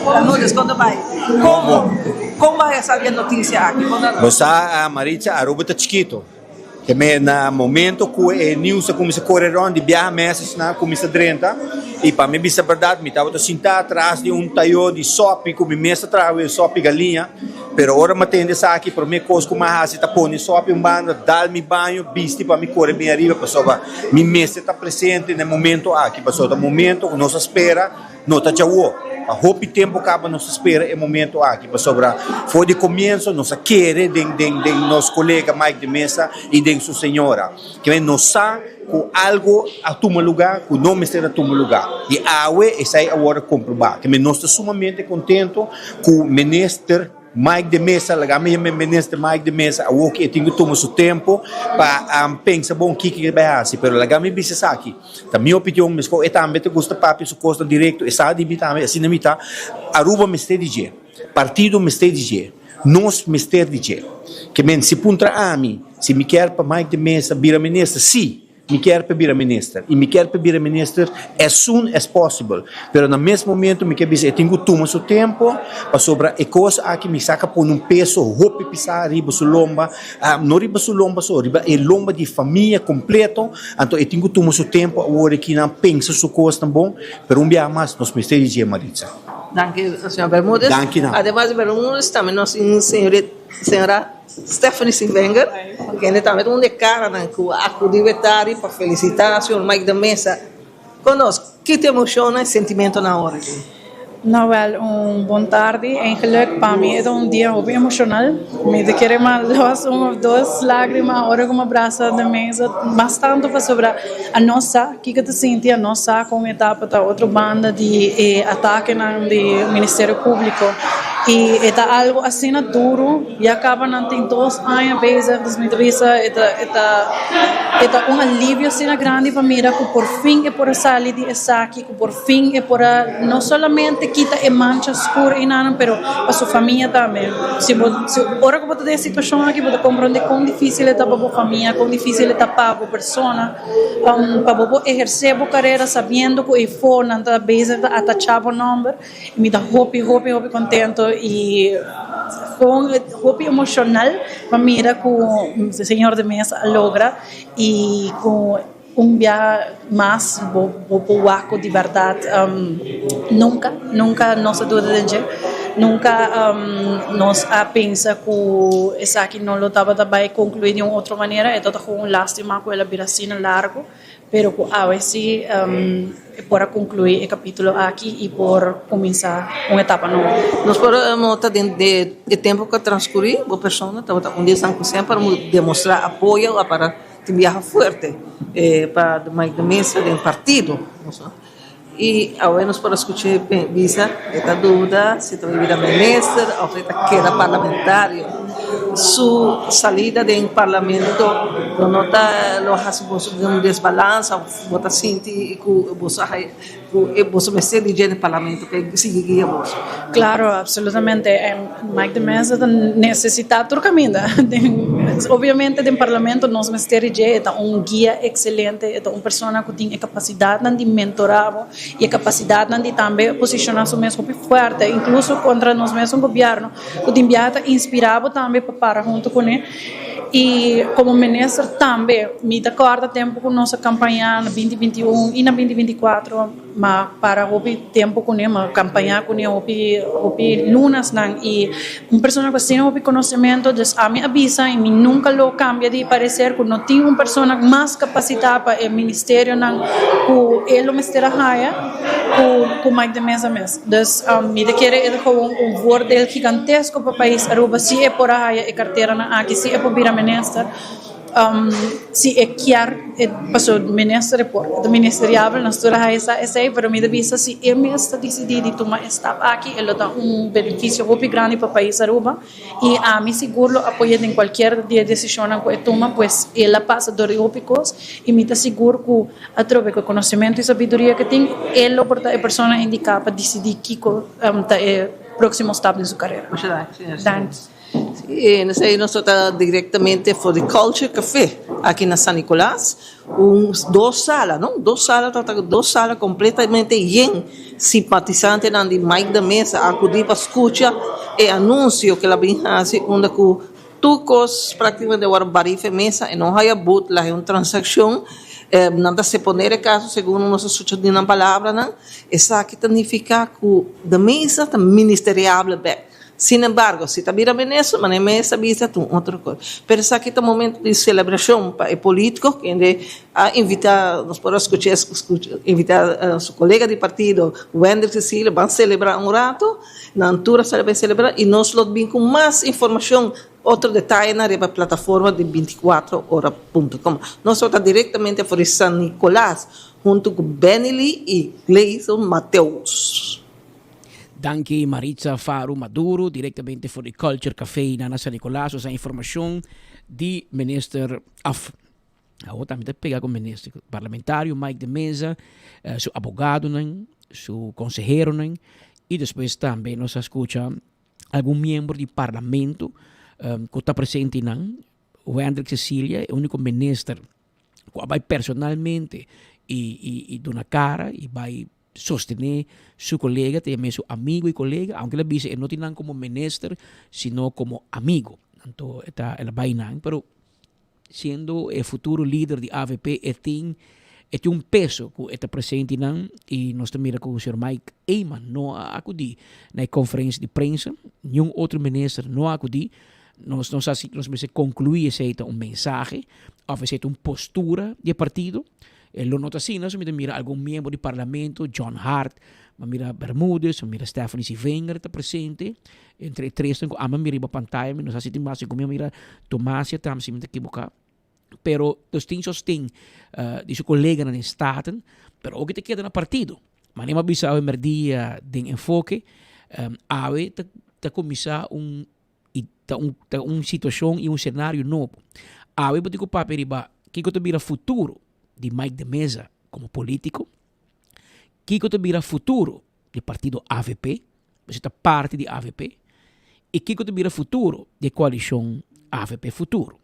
Bermudez, con ta bay? Como, con bay a sa di e noticia aki? Con ta. Bo sa, Maritza, Aruba ta chikito. Te me na momento cu e news a cuminsa core rond di biaha mesesnan a cuminsa drenta y pa mi bisa berdad mi tabata sinta atras di un tayo di sopi cu mi mes a traha e sopi galiña pero ora mi a tende esaki prome cos cu mi a haci ta pone sopi un banda dal mi baño bisti pa mi core bin ariba pasobra mi mester ta presente na e momento aki pasobra ta momento cu nos a spera. No ta djawo. Pa hopi tempu kaba nos ta spera e momento aki, pasobra for di komienso nos a kere den den den nos kolega Mike de Meza i den su señora. Kimen nos sa ku algo a tuma lugá ku no mester a tuma lugá. I awe esei a wòrdu komprobá. Kimen nos ta sumamente kontento ku Minister. Mike de Meza, laga mi yama e minister Mike de Meza awor ki e tin ku tuma su tempu pa pensa bon kiko e bai hasi, pero laga mi bisa esaki, ta mi opinion, meskos e tambe ta gusta papia su kosnan direkto, e sa di mi tambe, asina mi ta, Aruba mester di dje, partido mester di dje, nos mester di dje. Ke men si puntra ami si mi kier pa Mike de Meza bira minister, si. Mi kier pa bira minister y mi kier pa bira minister as soon as possible, pero na mes momento mi kier bisa e tin cu tuma su tempo pasobra e cos aki mi sa ca pone un peso hopi pisa riba su lomba, no riba su lomba so, riba e lomba di famia completo, anto e tin cu tuma su tempo awor aki nan pensa su cosnan bon, pero un biaha mas nos mester di dje Maritza. Danki señor Bermudez. Danki nan. Ademas di Bermudez tambe nos tin señora. Stephanie Sievenger, kende tambe ta un di e karanan ku a akudí wetari pa felisitá señor Mike de Meza ku nos. Ki ta emoshonnan i sentimentonan awor aki? No wèl, un bon tardi. Eigenlik pa mi e ta un dia hopi emoshonal. Mi ta kere mas los un òf dos lágrima ora ku mi a brasa de mesa. Mas tantu pasobra a nos sa kiko ta sinti, a nos sa kon e ta pa ta otro banda di e atakenan di Ministerio Públiko. I e ta algu asina duru. Ya caba nan tin dos aña bezig, dus mi ta bisa e ta e ta e ta un alivio asina grandi pa mira cu por fin e por a sali di esaki, cu por fin e por a no solamente kita e mancha scur einanan, pero pa su famia tambe. Si bo si ora cu bo ta den e situacion aki bo ta comprende con dificil e ta pa bo famia, con dificil e ta pa bo persona, pa bo por eherce bo carera sabiendo cu eyfor nan ta bezig ta atacha bo nomber. Mi ta hopi hopi hopi contento y con hopi emocional pa mira cu señor de Meza a logra y cu un biaha mas bo bo por wak cu di berdad nunca nunca nos a duda den dje nunca nos a pensa cu esaki no lo tabata bay conclui di un otro manera e tabata un lastima cu el a bira asina largo. Pero ku awe si e por a konkluí e kapítulo aki i por kuminsá un etapa nobo. Nos por nota den e tempu ku a transkurí, bo persona tabata un di esnan ku semper a demostrá apoyo a para tin biaha fuerte pa Mike de Meza den partido. I awe nos por a skuch'é bisa e ta duda si ta bai bira minister òf e ta keda parlamentario. Su salida den parlamento lo no ta lo hasi boso den un desbalansa òf bo ta sinti ku boso a haña ku boso mester di dje den parlamento pa e sigui guia boso? Klaro, absolutamente. Mike de Meza ta nesesitá tur kaminda. Obviamente den parlamento nos mester di dje, e ta un guia ekselente, e ta un persona ku tin e kapasidatnan di mentorá bo i e kapasidatnan di tambe posishoná su mes hopi fuerte, inkluso kontra nos mesun gobièrnu ku tin biaha ta inspirá bo tambe pa para huntu kuné. I komo minister tambe mi ta kòrda tempu ku nos a kampañá na binti 21 i na binti 24. Ma para hopi tempo kuné, ma kampañá kuné hopi hopi lunasnan i un persona ku asina hopi konosementu, dus ami a bisa i mi nunka lo kambia di pareser ku no tin un persona mas kapasitá pa e ministerionan ku e lo mester a haya ku ku Mike de Meza mes. Dus mi ta kere e ta gewoon un voordeel gigantesko pa pais Aruba si e por a haya e karteranan aki, si e por bira minister. Si e kier e paso minister e por e ta ministeriabel nos tur a haya sa esey pero mi ta bisa si e mes ta dicidi di tuma e stap aki e lo ta un beneficio hopi grandi pa pais Aruba y ami sigur lo apoya den cualkier di e decisionnan cu e tuma pues el a pasa door di hopi cos y mi ta sigur cu atrobe cu e conocimento y sabiduria cu e tin e lo por ta e persona indica pa dicidi kico ta e proximo stap den su carera. Danki. Sí, en esei nos ta directamente for di Culture Café aki na San Nicolas. Un dos sala, no? Dos sala ta dos sala completamente yen. Simpatisantenan di Mike de Meza a acudi pa scucha e anuncio cu el a bin haci unda cu tur cos practicamente a worde bari fe mesa e no haya but la un transaccion. Nan ta seponer e caso segun nos a scucha di nan palabranan. Esaki ta nifica cu de Meza ta ministeriable bek. Sin embargo, si ta bira minister, manera mes ta bisa ta un otro cos. Pero esaki ta momento di celebracion pa e politico kende a invita, nos por a scucha invita su colega di partido Wendrick Cecilia ban celebra un rato. Nan tur a sali bai celebra y nos lo bin cu mas informacion, otro detayenan riba plataforma di binticuatro ora punto com. Nos lo ta directamente for di San Nicolas hunto cu Benny Lee y Gleison Mateus. Danki Maritza Faru Maduro, directamente for di Culture Café na San Nicolas, nos a informacion di minister af awor tambe ta pega cu minister parlamentario Mike de Meza, eh, su abogadonan, su conseheronan y despues tambe nos a scucha algun miembro di parlamento um, cu ta presente nan, Wendrick Cecilia, e unico minister cu a bay personalmente y, y, y duna cara y bay sostené su kolega, ta yam'é su amigo i kolega, aunke el a bisa e no tin nan komo minister, sino komo amigo. Anto e ta el a bai nan, pero siendo e futuro lider di avp e tin e tin un peso ku e ta presente nan i nos ta mira ku señor Mike Eman no a akudí na e konferensia di prensa, niun otro minister no a akudí. Nos no sa si nos mester konkluí esei ta un mensahe òf esei ta un postura di e partido. E lo no ta asina, so mi ta mira algun miembro di parlamento, John Hart, mi a mira Bermudez, mi a mira Stephanie Sievinger ta presente, entre e tresnan ku ami a mira riba pantaya, mi no sa si tin mas, segun mi a mira Tomasia tambe si mi ta ekiboká. Pero nos tin sosten di su koleganan den Staten, pero oki ta keda na partido. Manera mi a bisa awe merdia den Enfoke, awe ta ta kuminsá un I ta un ta un situacion y un scenario nobo. Awe bo tin cu papia riba kico ta bira futuro di Mike de Meza como politico, kico ta bira futuro di partido avp, pasobra ta parti di avp, y kico ta bira futuro di e coalicion avp Futuro.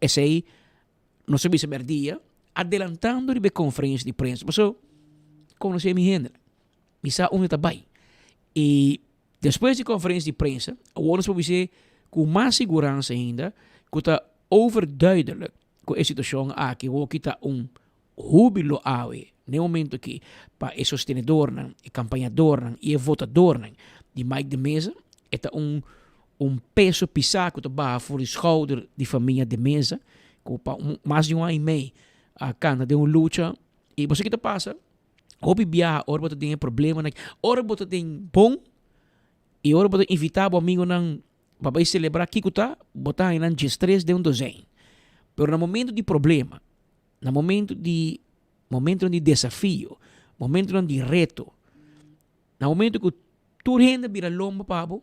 Esey nos a bisa merdia adelantando riba e conferencia di prensa pasobra conoce mi hendenan, mi sa unda ta bay y Despues di konferensia di prensa, awor nos por bis'é ku mas siguransa ainda ku ta overduidelijk ku e situashon aki hoki ta un hubilo awe n'e momento aki pa e sostenedornan, e kampañadornan i e votadornan di Mike de Meza. E ta un un peso pisá ku ta baha for di skouder di famia de Meza ku pa un mas di un aña i mei a kanta den un lucha i bo sa ki ta pasa? Hopi biaha ora bo ta den e problemanan, ora bo ta den bon i ora bo ta invitá bo amigonan pa bai selebrá kiko ta, bo ta haña nan diestres den un dozein. Pero na momento di problema, na momento di momentonan di desafio, momentonan di reto, na momento ku tur hende bira lomba pa bo,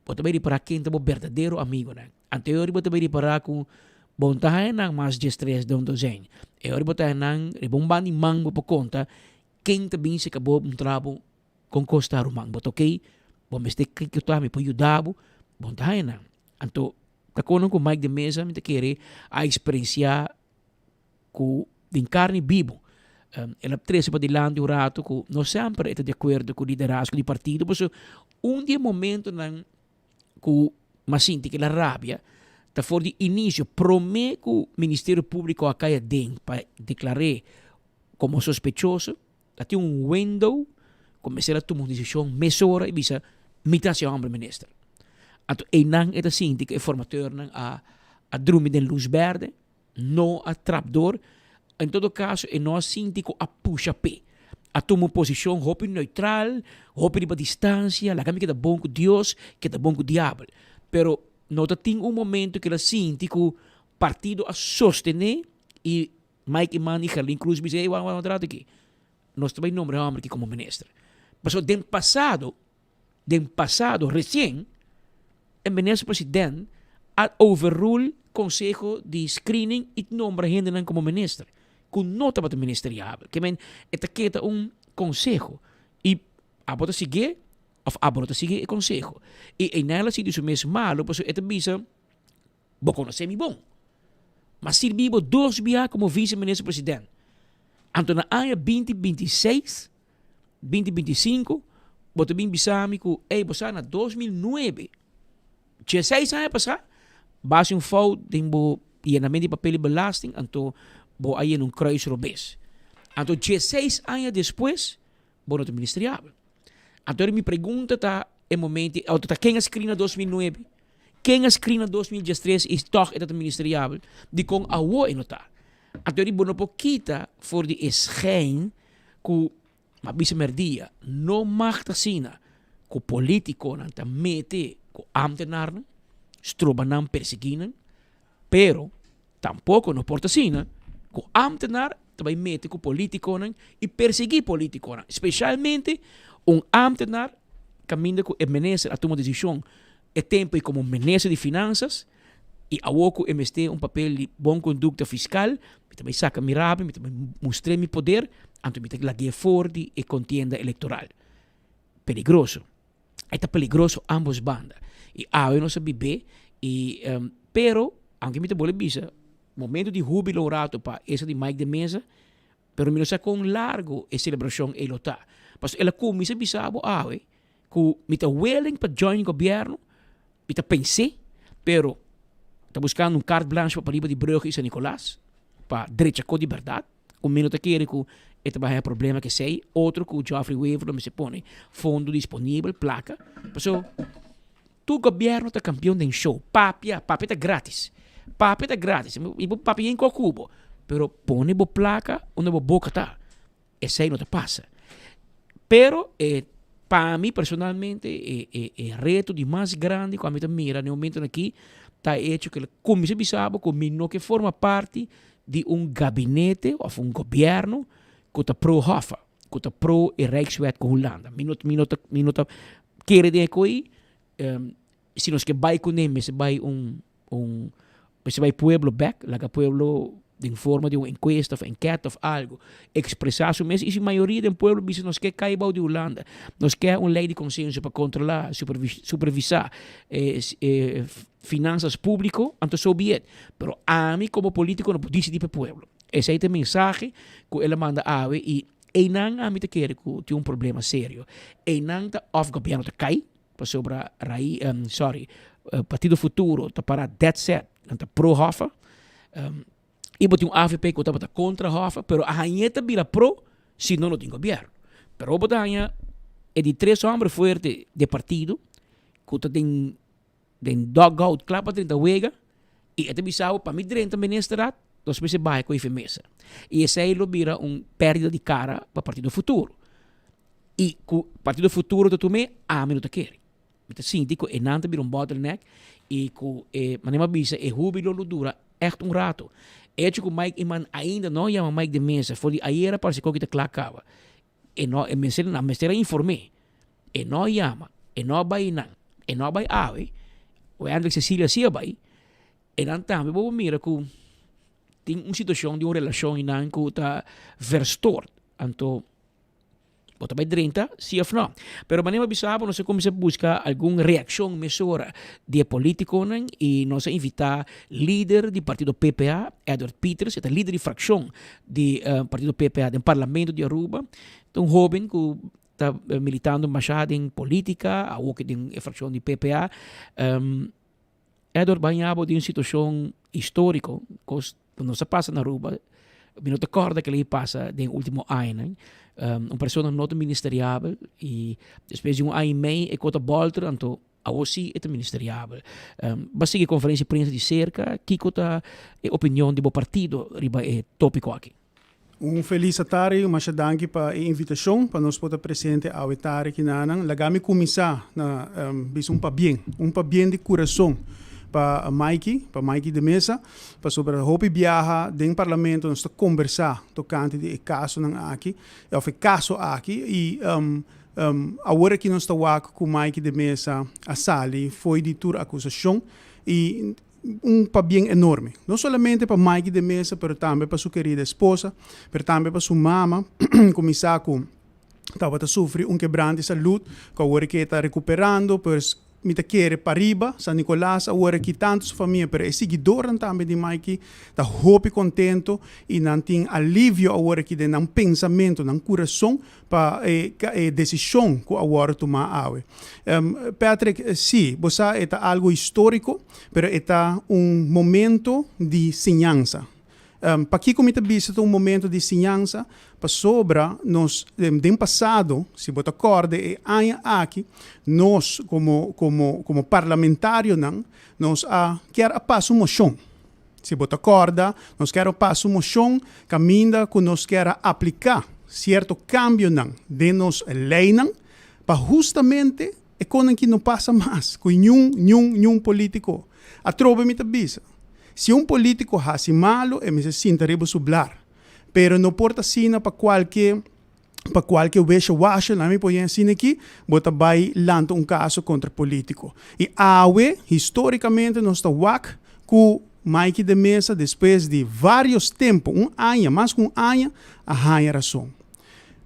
bo ta bai ripará ken ta bo berdadero amigonan. Anto e ora bo ta bai ripará ku bo no ta haña nan mas diestres den un dozein. E ora bo ta haña nan riba un banda di man bo por konta ken ta bin seka bo puntra bo kon kos ta ruman. Bo ta okey? Bo mester kiko ta mi por yuda bo? Bo no ta haña nan. Anto ta kono ku Mike de Meza mi ta kere a eksperensiá ku den karni bibu el a trese padilanti un rato ku no semper e ta di akuerdo ku liderazgo di partido pasobra un di e momentonan ku mi a sinti kila rabia ta for di inisio prome ku Ministerio Públiko a kai aden pa deklar'é komo sospechoso ta tin un window ku mester a tuma un desishon mesora i bisa mi ta hasi hòmber minister. Anto einan e ta sinti ku e formateurnan a a drumi den lus bèrdè. No a trap door. En todo caso e no a sinti cu a pusha p'e. A tuma un posicion hopi neutral, hopi riba distancia, laga mi keda bon cu Dios, keda bon cu diabel. Pero no ta tin un momento cu el a sinti cu. Partido a sostené i Mike Eman i Gerlin Cruz bisa, ey wak wak un rato aki, nos ta bai nombra e hòmber aki komo minister. Pasobra den pasado, den pasado resien, e minister president a overrule konseho di screening i nombra hendenan komo minister ku no tabata ministeriabel. Ke men e ta keda un konseho i abo ta siguié òf abo no ta sigui e konseho. I einan el a sinti su mes malu pasobra e ta bisa, Bo konosé mi bon. M'a sirbi bo dos bia komo vise minister president. Anto na aña 2026, 2025, bo ta bin bisa mi ku, ey, bo sa na 2009, dieseis aña pasá, bo a hasi un fout den bo yenamento di papel di belasting, anto bo a yena un kruis robes. Anto dieseis aña despues, bo no ta ministeriabel. Anto mi pregunta ta e momento, anto ta ken a skri na 2009? Ken a skri na 2013 i tòg e ta ta ministeriabel? Dikon awo e no ta? Anto bo no por kita for di e schijn ku m'a bisa mèrdia, no mag ta asina ku politikonan ta mete ku ámtenarnan, stroba nan, persiguí nan, Pero tampoco no por ta asina cu ambtenaar ta bay mete cu politiconan y persegui politiconan. Specialmente un ambtenaar caminda cu e minister a tuma decision e tempo ey como minister di finanzas y awor cu e mester un papel di bon conducta fiscal, mi ta bay saca mi rabia, mi ta bay mustre mi poder, anto mi ta lag'e for di e contienda electoral. Peligroso. E ta peligroso ambos banda. Y awe nos a bib'é y pero aunke mi ta bole bisa momento di hubilo un rato pa esa di Mike de Meza pero mi no sa con largo e celebracion ey lo ta. Pasobra el a cuminsa bisa bo awe cu mi ta willing pa join gobierno, mi ta pens'é pero ta buscando un carte blanche pa pariba di Brugge y San Nicolas pa drecha cos di berdad. Ku mi no ta kere ku e ta bai haña problema kesei, otro ku Geoffrey Wever lo mester pone fondo disponibel, plaka. Paso tur gobièrnu ta kampion den show, papia, papia ta gratis, papia ta gratis, i bo papia yen kòk ku bo, pero pone bo plaka unda bo boka ta, esei no ta pasa. Pero e pa mi personalmente e e e reto di mas grandi ku ami ta mira na e momentonan aki ta e hecho ku el a kuminsá bisa bo ku mi no ke forma parti di un gabinete of un gobierno cu ta pro Hoffa, cu ta pro e Rijkswet cu Hulanda. Mi no, mi no ta, mi no ta kere den e coi, si nos ke bay cune mester bay un, un, mester bay pueblo bek, laga pueblo den forma di un encuesta of enqueta of algo expresa su mes y si mayoria den pueblo bisa nos ke cay bao di Hulanda, nos ke un ley di consenso pa controla, supervisa e Finanzas publico, anto so be it. Pero ami como politico no por dicidi pa e pueblo. Esey ta e mensahe cu el a manda awe y eynan ami ta kere cu tin un problema serio. Eynan ta of gobierno ta cay, pasobra rai, sorry, Partido Futuro ta para dead set, nan ta pro Hoffa. Y bo tin un avp cu tabata contra Hoffa, pero a hañ'e ta bira pro si no, no tin gobierno. Pero bo ta haña e di tres homber fuerte di e partido cu ta den Den dugout kla pa drenta wega y e ta bisa bo pa mi drenta ministerat nos mester baha cu e mesa y esey lo bira un perdida di cara pa Partido Futuro y cu Partido Futuro ta tume ami no ta kere mi ta sinti cu e nan ta bira un bottleneck y cu e manera mi a bisa e hubilo lo dura echt un rato e hecho cu Mike Eman ainda no a yama Mike de Meza for di ayera parse cu aki ta kla caba E no, e mester, nan mester a inform'é. E no a yama, e no a bai nan, e no a bai awe, o Hendrik Cecilia si a bai, e nan tambe bo por mira ku tin un situashon di un relashon einan ku ta verstoord. Anto bo ta bai drenta si òf no. Pero manera mi a bisa bo nos a kuminsá buska algun reakshon mesora di e politikonan i nos a invitá lider di partido PPA, Edward Pieters, e ta lider di frakshon di partido PPA den parlamento di Aruba. Ta un hoben cu ta militando masha den politica, awo ke den e fraccion di PPA. Edward baña bo den un situacion historico, cos cu nos a pasa na Aruba, mi no ta corda kila pasa den ultimo añanan. Un persona no ta ministeriabel y despues di un aña y mei e cos ta bolter, anto Awor sí e ta ministeriabel. Bo a sigui konferensia di prensa di serka, kiko ta e opinion di bo partido riba e tópiko aki? Un felis atari, masha danki pa e invitashon pa nos por ta presente awe tari kinanan. Laga mi kuminsá na bisa un pabien, un pabien di kurason. pa Maiky, pa Maiky de Meza, pasobra hopi biaha den Parlamento nos ta kombersá tokante di e kasonan aki, òf e kaso aki, i awor aki nos ta wak ku Maiky de Meza a sali fo'i di tur akusashon i un pabien enorme, no solamente pa Maiky de Meza pero tambe pa su kerida esposa, pero tambe pa su mama ku mi sa ku tabata sufri un kebrant di salud ku awor ke ta rekuperando, pues mi ta kere pariba San Nicolas awor aki tanto su famia pero e siguidornan tambe di Maiky ta hopi contento y nan tin alivio awor aki den nan pensamento, nan curason pa e e decision cu a wordo tuma awe. Patrick, si, bo sa e ta algo historico pero e ta un momento di siñansa. Pakiko mi ta bisa ta un momento di siñansa? Pasobra nos den pasado, si bo ta kòrda e aña aki, nos komo komo komo parlamentarionan nos a kier a pasa un moshon. Si bo ta kòrda, nos kier a pasa un moshon kaminda ku nos kier a apliká sierto kambionan den nos leinan pa hustamente e konan ki no pasa mas ku niun niun niun politiko. Atrobe mi ta bisa, si un politiko hasi malu e mester sinta riba su blar, pero no por ta asina pa kualke pa kualke weshe washe, laat mi pone asina aki, bo ta bai lanta un kaso kontra politiko. I awe historikamente nos ta wak ku Maiky de Meza despues di varios tempu, un aña, mas ku un aña, a haña rason.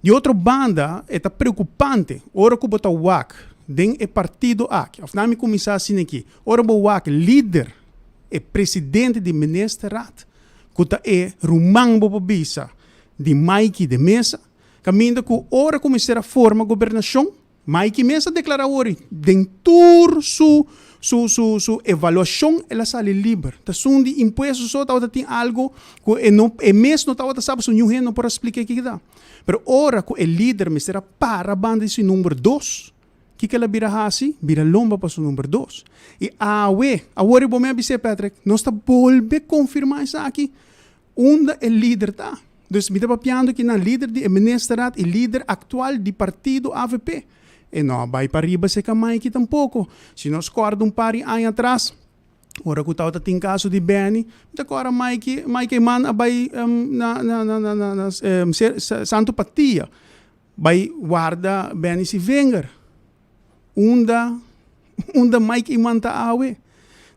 Di otro banda, e ta preokupante ora ku bo ta wak den e partido aki, òf nan mi kuminsá asina aki, ora bo wak lider, e presidente di ministerraad, ku ta e ruman bo por bisa di Maiky de Meza, kaminda ku ora ku mester a forma gobernashon, Maiky mes a deklará wori den tur su su su su evaluashon el a sali liber. Ta esun di impuesto so tabata tin algo ku e no e mes no tabata sa pasobra niun hende no por a splika kiko ta. Pero ora ku e lider mester a para banda di su number dos, kiko el a bira hasi? Bira lomba pa su number dos. I awe, awor i bo mi a bis'é Patrick, nos ta bolbe konfirmá esaki. Unda e lider ta? Dus mi ta papiando ki nan lider di e ministerraad y lider actual di partido avp. E no a bay pariba seca Maiky tampoco. Si nos corda un par di aña atras, ora cu tabata tin caso di Benny, mi ta corda Maiky, Mike Eman a bay na na na na na Santo Patia bay warda Benny Sivinger. Unda unda Mike Eman ta awe?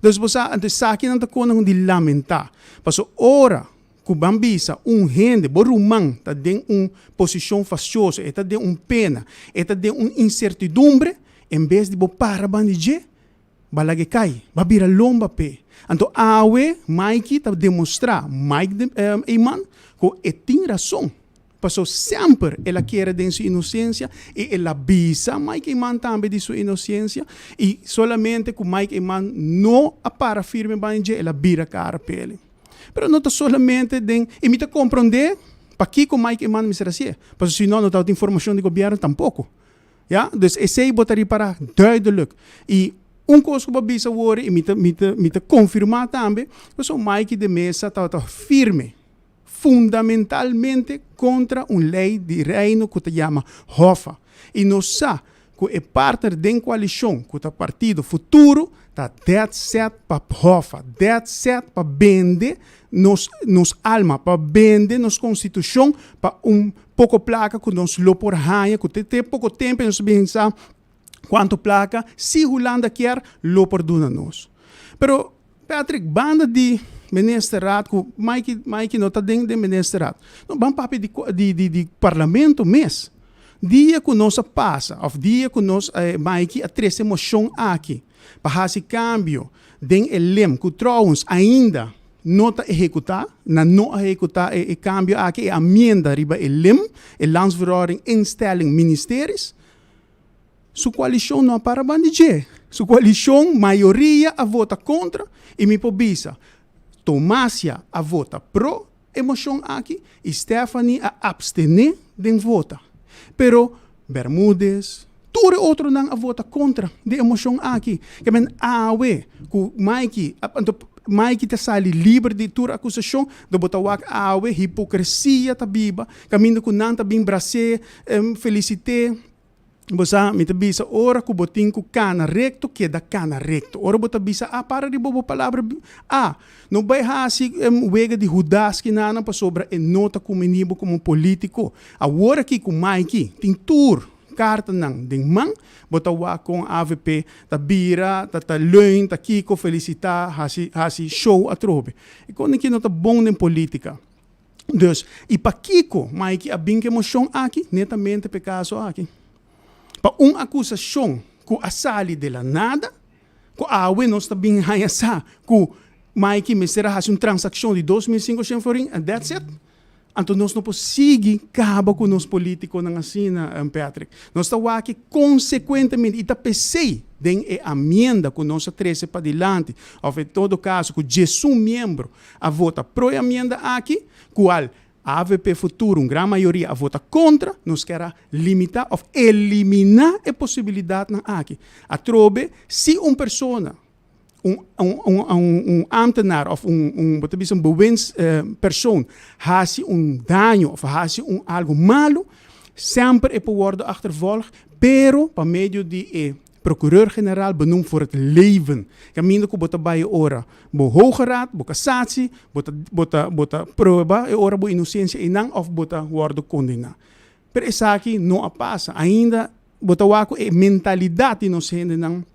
Dus bo sa, anto esakinan ta konan di lamentá. Paso ora ku ban bisa un hende, bo ruman ta den un posishon fasioso, e ta den un pena, e ta den un insertidumbre, en bes di bo para ban di dje, ba lag'e kai, ba bira lomba p'e. Anto awe Maiky ta demostrá Mike Eman ku e tin rason. Paso semper el a kere den su inosensia i el a bisa Mike Eman tambe di su inosensia i solamente ku Mike Eman no a para firme banda dje el a bira kara p'el. Pero no ta solamente den i mi ta komprondé pakiko Mike Eman mester hasié paso si no no tabatin informashon di gobièrnu tampoko. Ya, dus esei bo ta ripará duidelijk. I un kos ku bo a bisa awor i mi ta mi ta mi ta konfirmá tambe pasobra Mike de Meza tabata firme. Fundamentalmente kontra un lei di Reino ku ta yama Hoffa. I nos sa ku e partner den koalishon ku ta Partido Futuro ta dead set pa Hoffa, dead set pa bende nos nos alma, pa bende nos konstitushon pa un poko plaka ku nos lo por haña, ku te te poko tempu nos ta bisa kuantu plaka si Hulanda kier lo por duna nos. Pero Patrick, banda di ministerraad ku Maiky, Maiky no ta den den ministerraad. No, ban papia di di di di parlamento mes. Dia ku nos a pasa òf dia ku nos Maiky a trese moshon aki pa hasi kambio den e lem ku trouwens ainda no ta ehekutá, nan no a ehekutá e e kambio aki, e amienda riba e lem, e landsverordening instelling ministeries. Su koalishon no a para ban di dje. Su koalishon mayoria a vota kontra i mi por bisa Tomasia a vota pro e moshon aki i Stephanie a apstené den vota. Pero Bermudez, tur e otronan a vota kontra di e moshon aki. Ke men awe ku Maiky, anto Maiky ta sali liber di tur akusashon, do bo ta wak awe hipokresia ta biba kaminda ku nan ta bin bras'é, felisit'é. Bo sa, mi ta bisa, ora ku bo tin ku kana rekto, keda kana rekto. Ora bo ta bisa A, para riba bo palabra A. No bai hasi wega di Hudas kinanan pasobra e no ta kumini bo komo polítiko. Awor aki ku Maiki tin tur kartanan den man, bo ta wak kon avp ta bira, ta ta leun, ta kiko, felisitá, hasi hasi show atrobe. E kon aki no ta bon den polítika. Dus, i pakiko Maiki a bin ku e moshon aki? Netamente pa e kaso aki. Pa un akusashon ku a sali de la nada, ku awe nos ta bin haña sa ku Maiki mester a hasi un transakshon di 2500 florin and that's it. Anto nos no por sigui kaba ku nos politikonan asina, Patrick. Nos ta wak konsekuentemente i ta p'esei den e amienda ku nos a trese padilanti, òf en todo kaso ku djesun miembro a vota pro e amienda aki, cual avp Futuro un gran mayoria a vota contra, nos kier a limita of elimina e posibilidadnan aki. Atrobe, si un persona, un un un ambtenaar of un un bo ta bisa un bewinds persoon haci un daño of haci un algo malo, semper e por wordo achtervolg, pero pa medio di e Procureur Generaal benoemd voor het leven. Caminda cu bo ta bay e ora bo Hoge Raad, bo Cassatie, bo ta bo ta bo ta prueba e ora bo inocencia eynan of bo ta wordo condena. Pero esaki no a pasa. Ainda bo ta wak cu e mentalidad di nos hendenan,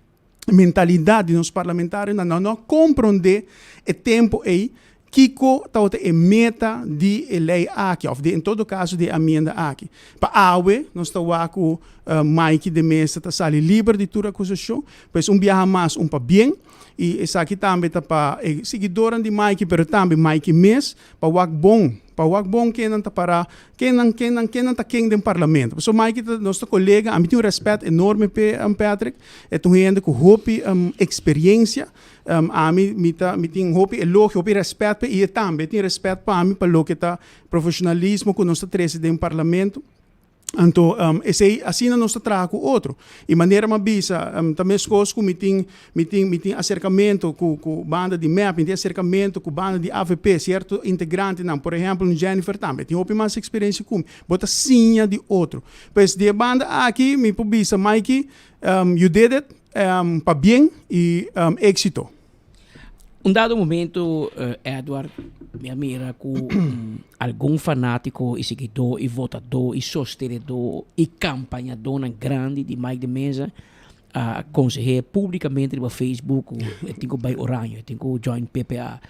e mentalidad di nos parlamentarionan nan no a compronde e tempo ey Kiko tabata e meta di e lei aki, òf di en todo kaso di e amienda aki? Pa awe nos ta wak ku Maiky de Meza ta sali liber di tur akusashon, pues un biaha mas un pabien, i esaki tambe ta pa e siguidornan di Maiky, pero tambe Maiky mes, pa wak bon, pa wak bon kennan ta pará, kennan, kennan, kennan ta ken den parlamento. Pasobra Maiky ta nos ta kolega, ami tin un rèspèt enorme p'e Patrick, e ta un hende ku hopi eksperiensia, Ami mi ta mi tin hopi elogio, hopi rèspèt p'e i e tambe tin rèspèt pa mi pa loke ta profeshonalismo ku nos ta trese den parlamento. Anto esei asina nos ta traha ku otro. I manera mi a bisa ta meskos ku mi tin mi tin mi tin aserkamentu ku ku banda di mep, mi tin aserkamentu ku banda di avp, sierto integrantenan, por ehèmpel un Jennifer tambe tin hopi mas eksperensia ku mi. Bo ta siña di otro. Pues di e banda aki mi por bisa Maiky you did it. Pabien y éxito. Un dado momento Edward mi a mira ku algun fanátiko i siguidó i votadó i sostenedó i kampañadónan grandi di Mike de Meza a konseh'é públikamente riba Facebook ku e tin ku bai Oranje, e tin ku join PPA.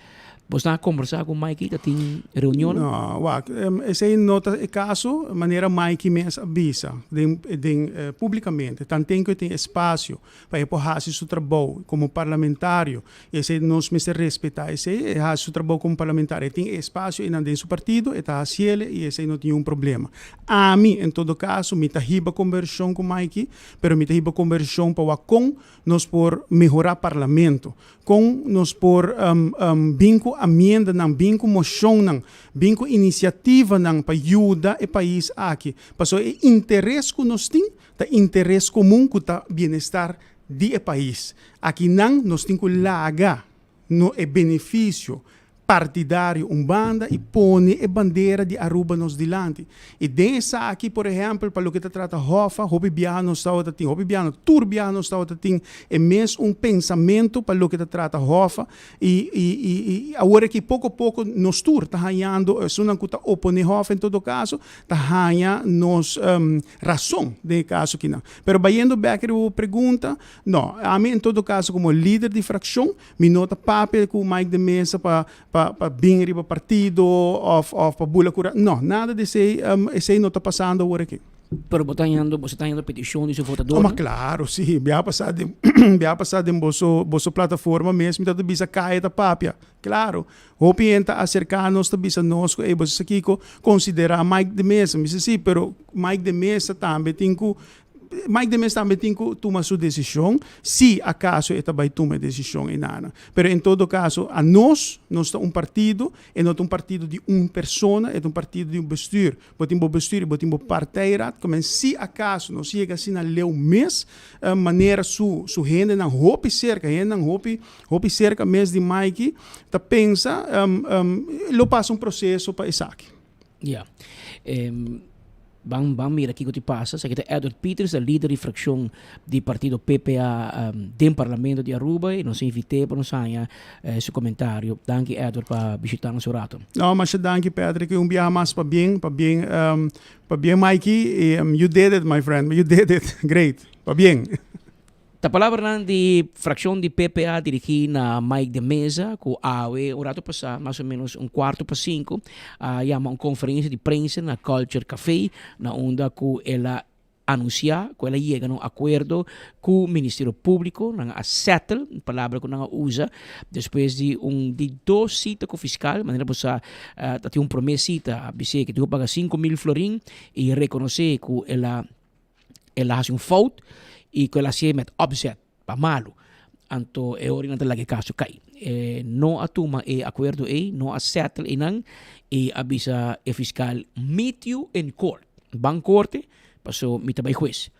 Bosnan a kombersá ku Mikey? Ta tin reunionnan? No, wak, esei no ta e kaso, manera Mikey mes a bisa den den públikamente. Tanten ku e tin espasio pa e por hasi su trabou komo parlamentario, i esei nos mester respetá esei, e hasi su trabou komo parlamentario, e tin e espasio einan den su partido, e ta hasiel i esei no tin un problema. Ami, en todo kaso, mi ta hiba kombershon ku Mikey, pero mi ta hiba kombershon pa wak kon nos por mehorá parlamento. Kon nos por bin ku amiendanan, bin ku moshonnan, bin ku inisiativanan pa yuda e pais aki? Pasobra e interes ku nos tin ta interes komun ku ta bienestar di e pais. Akinan nos tin ku laga no e benefisio partidario un banda y pone e bandera di Aruba nos dilanti. Y den esaki, por ehempel, pa loke ta trata Hoffa, hopi biaha nos tabata tin, hopi biaha no, tur biaha nos tabata tin e mes un pensamento pa loke ta trata Hoffa y, y, y, y awor aki poco poco nos tur ta hañando, esunnan cu ta opone Hoffa en todo caso, ta haña nos razon den e caso kinan. Pero bayendo bek riba bo pregunta, no, ami en todo caso como lider di fraccion, Mi no ta papia ku Mike de Meza pa pa pa bin riba partido of of pa bula kura. No, nada di esei, esei no ta pasando awor aki. Pero bo ta hañando, boso ta hañando petishon di su votadornan? Oh, ma klaro, si. Biaha pasá den biaha pasá den boso boso plataforma mes mi ta ta bisa kaya ta papia. Klaro. Hopi hende ta aserká nos ta bisa nos ku ey boso sa kiko, konsiderá Mike de Meza. Mi bisa si, pero Mike de Meza tambe tin ku Mike de Meza tambe tin cu tuma su decision, si acaso e ta bay tuma e decision enanan. Pero en todo caso, anos, nos ta un partido, e no ta un partido di un persona, e ta un partido di un bestuur. Bo tin bo bestuur y bo tin bo partijraad, como si acaso nos yega asina leu mes, manera su su hendenan hopi cerca, hendenan hopi hopi cerca mes di Mikey ta pensa, lo pasa un proceso pa esaki. Ya. Ban ban mira kiko ti pasa. Esaki ta Edward Pieters, ta lider di fraccion di partido PPA den Parlamento di Aruba y nos a invit'é pa nos haña su comentario. Danki Edward pa bishita nos un rato. No, masha danki Patrick y un biaha mas pabien, pabien, pabien Mikey, you did it my friend, you did it, great, pabien. Ta palabranan di fraccion di PPA dirigi na Mike de Meza cu awe un rato pasa, mas o menos un cuarto pa cinco, a yama un conferencia di prensa na Culture Café na unda cu el a anuncia cu el a yega na un acuerdo cu Ministerio Publico, nan a settle, un palabra cu nan a usa, despues di un di dos cita cu fiscal, manera bo sa ta tin un prome cita a bis'é cu tin cu paga 5000 florin y reconoce cu el a El a hasi un fout y cu el a hacié met opzet, pa malu. Anto e ora nan ta laga e caso cay. E no a tuma e acuerdo ey, no a settle eynan y a bisa e fiscal meet you in court, ban corte paso mi ta bay huez.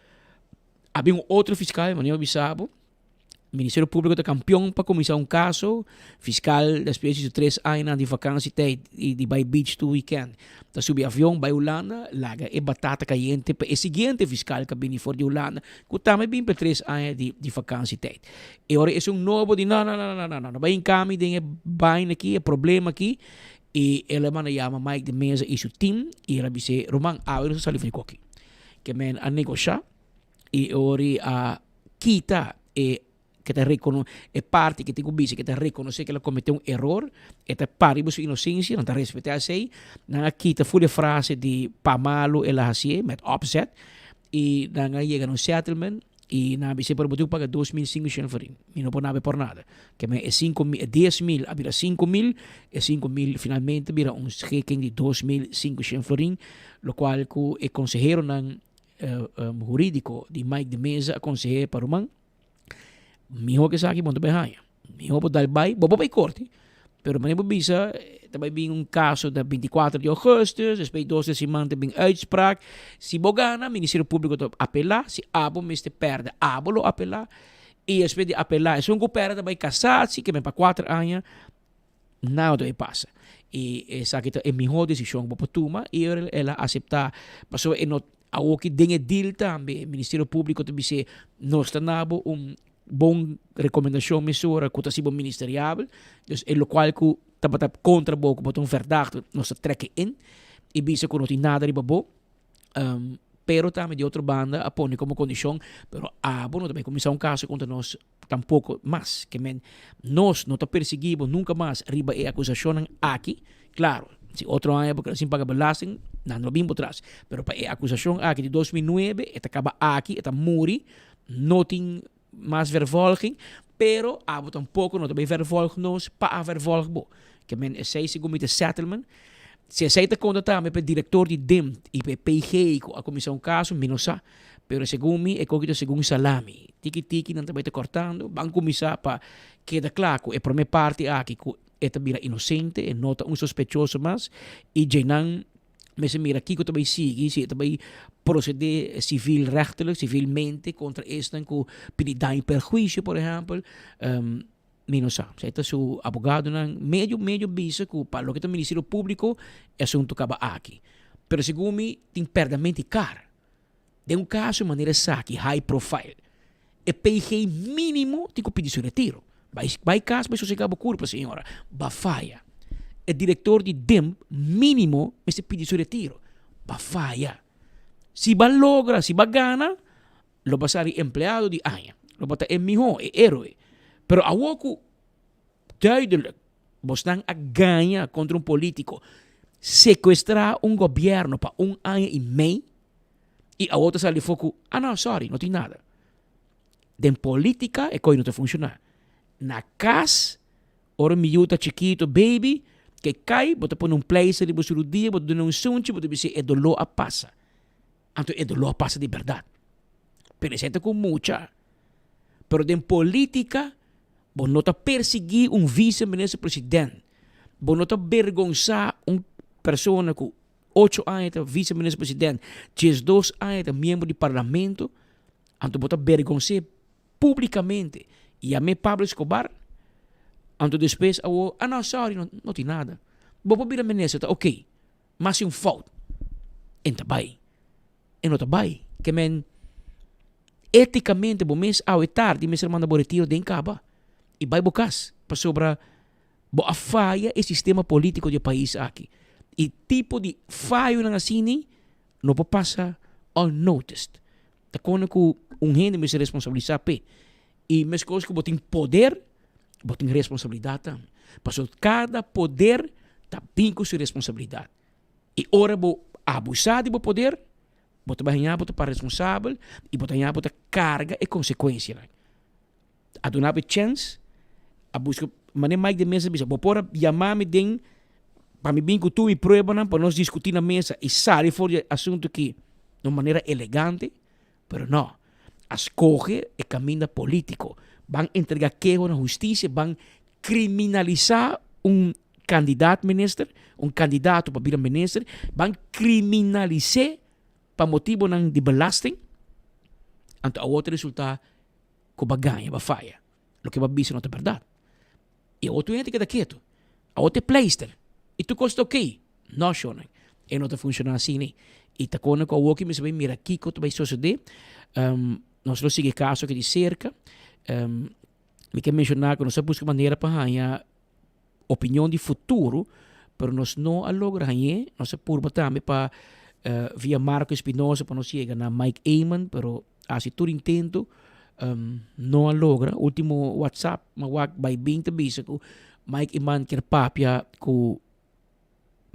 A bin un otro fiscal, manera mi a bisa bo, Ministerio Públiko ta kampion pa kuminsá un kaso. Fiskal despues di su tres añanan di vakansi tei i di bai beach tur weekend ta subi avion bai Hulanda laga e batata kayente pa e siguiente fiskal ku a bini for di Hulanda ku tambe bin pa e tres aña di di vakansi tei. E ora esun nobo di no no no no no no no bai hinka mi den e baina aki e problema aki i el a manda yama Mike de Meza i su team i el a bis'é ruman awe nos a sali for di koki ke men a negoshá. I ori a kita e ke ta rekono e parti ke tin ku bisa ke ta rekonosé ke el a kometé un eror, e ta para riba su inosensia, nan ta respetá esei, nan a kita ful e frase di pa malu el a hasié, met opzet, i nan a yega na un settlement i nan a bis'é pero bo tin ku paga 2500 florin, mi no por nabe por nada. Ke men e sinku mil, e 10.000 a bira 5000, e 5000 finalmente a bira un schikking di 2500 florin, lokual ku e konseheronan hurídiko di Mike de Meza a konseh'é pa ruman, mihó ke esaki bo no ta bai haña. Mihó bo dal bai, bo por bai korte, pero manera bo bisa ta bai bin un kaso ta 24 di augustus, despues dos tres siman ta bin uitspraak. Si bo gana, Ministerio Públiko ta apelá, si abo mester pèrdè, abo lo apelá, i despues di apelá esun ku pèrdè ta bai kasatsi, ke men pa kuater aña. Nada ta e pasa. I esaki ta e mihó desishon ku bo por tuma i el a aseptá pasobra e no awoki den e deal tambe Ministerio Públiko ta bis'é nos ta na bo un bon rekomendashon mesora ku ta hasi bo ministeriabel dus e lokual ku tabata kontra bo ku bo ta un verdachte nos ta trek e in i bisa ku no tin nada riba bo. Pero tambe di otro banda a pone komo kondishon pero abo no ta bai kuminsá un kaso kontra nos Tampoco mas. Ke men, nos no ta persiguí bo nunca mas riba e acusacionnan aki. Claro, si otro aña bo keda sin paga belasting, nan lo bin bo tras. Pero pa e acusacion aki di 2009, e ta caba aki, e ta muri, no tin mas vervolging, pero abo tampoco no ta bay vervolg nos pa a vervolg bo. Ke men, esey segun mi ta settlement. Si esey ta conta tambe pa e director di DIMT y pa e PG cu a cuminsa un caso, mi no sa. Pero segun mi e koki ta segun salami. Tiki tiki nan ta bai ta kortando. Ban kuminsá pa keda kla ku e promé parti aki ku e ta bira inosente, e no ta un sospechoso mas i dje nan mester mira kiko ta bai sigui, si e ta bai prosedé sivilrechtelijk, sivilmente kontra esnan ku pidi daño i perhuisio por ehèmpel. Mi no sa. Esei ta su abogadonan medio medio bisa ku pa loke ta Ministerio Públiko e asuntu kaba aki. Pero segun mi tin pèrdamento di kar. Den un caso manera esaki, high profile, e PG minimo tin cu pidi su retiro. Bay, bay cas, bay sosega bo curpa, señora. Ba faya. E director di DIMP minimo mester pidi su retiro. Ba faya. Si ba logra, si ba gana, lo ba sali empleado di aña. Lo ba ta e miho, e heroe. Pero awor cu duidelijk bosnan a gaña contra un politico, secuestra un gobierno pa un aña y mei y awor ta sali for cu, ah no, sorry, no tin nada. Den politica e coy no ta funciona. Na cas, ora mi yu ta chikito, baby, ke cay, bo ta pone un pleister riba su rudia, bo ta duna un sunchi, bo ta bisa e dolor a pasa. Anto e dolor a pasa di berdad. Pero esey ta cu mucha. Pero den politica bo no ta persigui un vice minister president. Bo no ta bergonsa un persona cu ocho aña ta vice minister president, 12 aña ta miembro di parlamento, anto bo ta bergons'é publicamente. Yam'é Pablo Escobar, anto despues awo, ah no sorry, no, no tin nada. Bo por bira minister, ta ok, mas si un fout, en ta bay. e no ta bai. Ke men eticamente bo mes awe tardi mester manda bo retiro den caba y bai bo cas pasobra bo a faya e sistema politico di e pais aki y tipo di fayonan asini no por pasa unnoticed. Ta kone ku un hende mester responsabilisa p'e y meskos ku bo tin poder bo tin responsabilidad tambe pasobra cada poder ta bin ku su responsabilidad. I ora bo abusá di bo poder, bo ta bai haña bo ta para responsabel i bo ta haña bo ta karga e konsekuensianan. A duna bo e chèns, a buska, manera Mike de Meza a bisa, bo por a yama mi den pa mi bin ku tur mi pruebanan pa nos diskutí na mesa i sali for di e asuntu aki na un manera elegante, pero no, a skohe e kaminda polítiko. Ban entregá keho na hustisia, ban kriminalisá un kandidat minister, un kandidato pa bira minister, ban kriminalis'é pa motibonan di belasting, anto awor ta resultá ku bo a gaña, bo a faya. Loke bo a bisa no ta bèrdat. I awor tur hende keda ketu. Awor ta e pleister i tur kos ta okey. No, shornan, e no ta funshoná asina. I ta kone ku awor ki mester bai mira kiko ta bai sosodé. Nos lo sigui e kaso aki di serka. Mi ke menshoná ku nos a buska manera pa haña opinion di futuro, pero nos no a logra hañ'é. Nos a purba tambe pa via Marco Espinosa pa nos yega na Mike Eman, pero hasi tur intento no a logra. Ultimo WhatsApp mi a wak bai bin ta bisa ku Mike Eman kier papia ku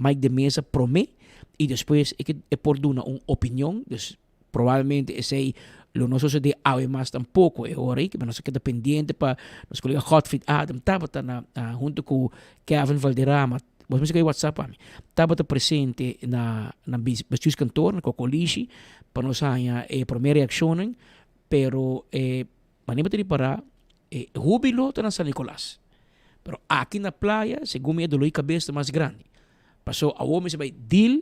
Mike de Meza promé y despues e ke e por duna un opinion, dus probablemente esey lo no sosode awe mas tampoco e ora ey, nos a keda pendiente pa nos colega Godfried Adam tabata na hunto cu Kevin Valderrama, bo mester kay WhatsApp pa mi, tabata presente na na bestuurskantoor na Cocolishi pa nos haña e prome reaccionnan, pero e Manera bo ta ripará, e hubilo ta na San Nicolas. Pero aki na playa, segun mi e dolor di kabes ta mas grandi. Paso awor mester bai deal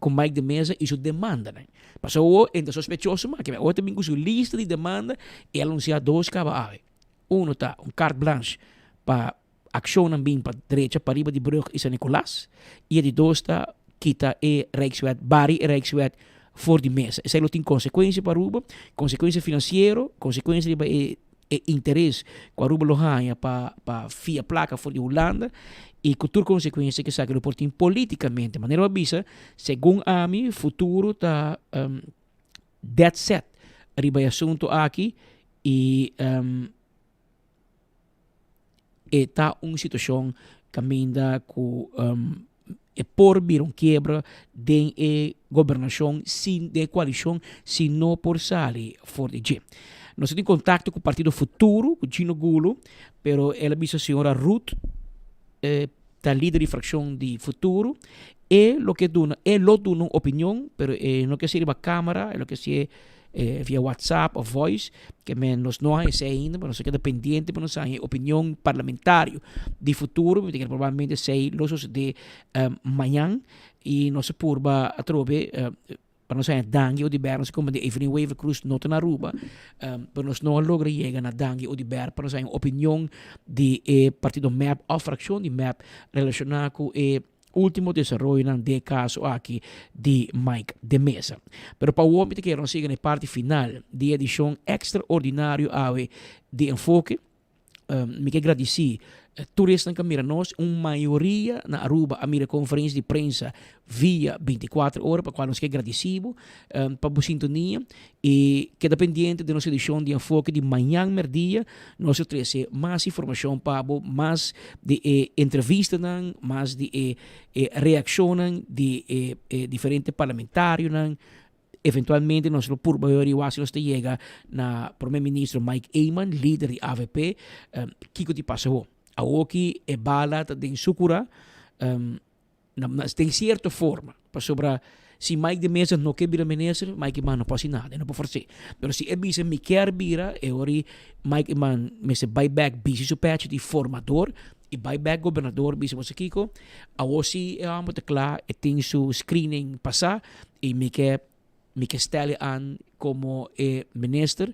ku Mike de Meza i su demandanan. Paso awor e ta sospechoso mas, awor ta bin ku su lista di demanda i a anunsiá dos kaba awe. Uno ta un carte blanche pa Akshonnan bin pa drecha pariba di brug i San Nicolas i e di dos ta kita e Rijkswet, bari e Rijkswet for di mesa. Esei lo tin konsekuensia pa Aruba, konsekuensia finansiero, konsekuensia riba e e interes ku Aruba lo haña pa pa fia plaka for di Hulanda i ku tur konsekuensia ku esaki lo por tin politikamente. Manera bo a bisa, segun ami futuro ta dead set riba e asuntu aki i E ta un situacion caminda cu e por bira un kiebra den e gobernacion sin den e coalicion si no por sali for di dje. Nos a tin contacto cu Partido Futuro cu Gino Gulo pero el a bisa señora Ruth ta lider di fraccion di Futuro e lo ke duna e lo duna un opinion pero e no ke haci riba camera e lo ke haci via WhatsApp of voice ke men nos no haña esei ainda pero nos a keda pendiente pa nos haña e opinion parlamentario di Futuro mi ta kere probablemente esei lo sosode mañan y nos a purba atrobe Pa nos haña Dangui Oduber nos a komprendé Evelyn Wever Croes no ta na Aruba pero nos no a logra yega na Dangui Oduber pa nos haña un opinion di e partido mep òf frakshon di mep relashoná ku e último desaroyonan den e kaso aki di Mike de Meza. Pero pa awor mi ta kere nos yega na e parti final di e edishon ekstraordinario awe di Enfoke. Mi ke gradisí tur esnan ku a mira nos. Un mayoria na Aruba a mira e konferensia di prensa via 24 ora, pa kual nos ke gradisí bo pa bo sintonia i keda pendiente den nos edishon di Enfoke di mañan mèrdia. Nos lo trese mas informashon pa bo, mas di e entrevistanan, mas di e reakshonnan di e diferente parlamentarionan. Eventualmente nos lo purba averiguá si nos ta yega na Prome Ministro Mike Eman, lider di avp, kiko di pasa awor. Awoki e bala ta den su kura, den sierto forma, pasobra si Mike de Meza no ke bira minister, Mike Eman no por hasi nada, e no por fors'é. Pero si e bisa mi kier bira, e ora Mike Eman mester bai bek bisti su pechi di formador i bai bek gobernador bisa bo sa kiko, awor si e homber ta kla, e tin su screening pasá, I mi ke Mi ke stel e aan komo e minister.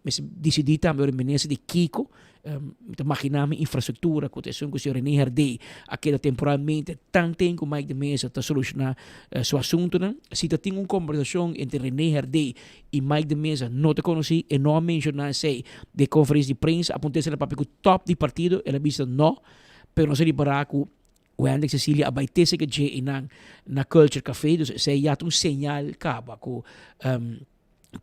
Mester disidí tambe ora e minister di kiko. Mi ta maginá mi infrastruktura ku ta esun ku señor René Herdé a keda temporalmente tanten ku Mike de Meza ta solushoná su asuntunan. Si ta tin un kombersashon entre René Herdé i Mike de Meza no ta konosí, e no a menshoná esei den konferensia di prensa. A puntra si el a papia ku tòp di partido, el a bisa no, pero nos a ripará ku Wendrick Cecilia a bai tese ke dje einan na Culture Café, dus esei ya ta un señal kaba ku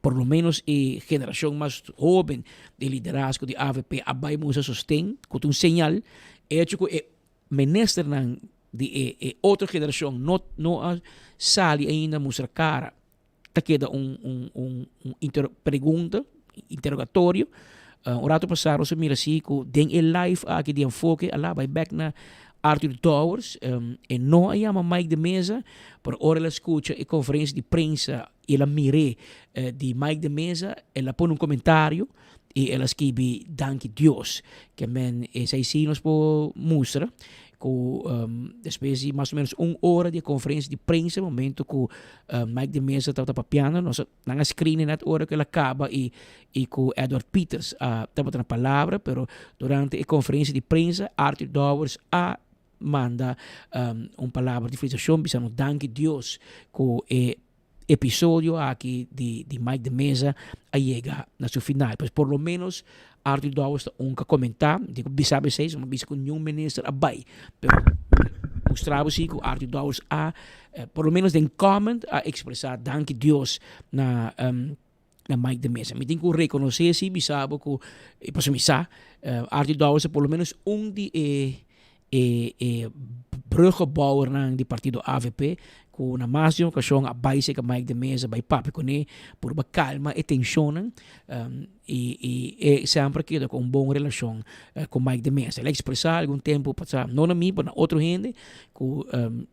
por lo menos e generashon mas hoben di liderazgo di avp a bai mustra sosten, ku ta un señal. E hecho ku e ministernan di e e otro generashon no no a sali ainda mustra kara ta keda un un un un inter pregunta, interrogatorio. Un rato pasá nos a mira si ku den e live aki di Enfoke a la bai bèk na Arthur Dowers. E no a yama Mike de Meza, pero ora el a skucha e konferensia di prensa i el a mir'é di Mike de Meza, el a pone un komentario i el a skibi danki Dios. Ke men esei si nos por mustra ku despues di mas o menos un ora di e konferensia di prensa, momento ku Mike de Meza tabata papiando, nos a nan a screen net ora ku el a kaba i i ku Edward Pieters a tabata na palabra, pero durante e konferensia di prensa Arthur Dowers a manda un palabra di felisitashon bisando danki Dios ku e episodio aki di di Mike de Meza a yega na su final. Pues por lo menos Arthur Dowers ta un ka comenta, di ku bisa besei, so bisa ku niun minister a bai. Pero mustra bo si ku Arthur Dowers a por lo menos den comment a expresa danki Dios na na Mike de Meza. Mi tin ku reconoce si bisa bo ku pasobra mi sa Arthur Dowers ta por lo menos un di e E e bruggenbouwernan di partido avp ku na mas di un okashon a bai serka Mike de Meza bai papia kuné purba kalma e tenshonnan i i e semper a keda ku un bon relashon ku Mike de Meza. El a ekspresá algun tempu pasá no na mi pero na otro hende ku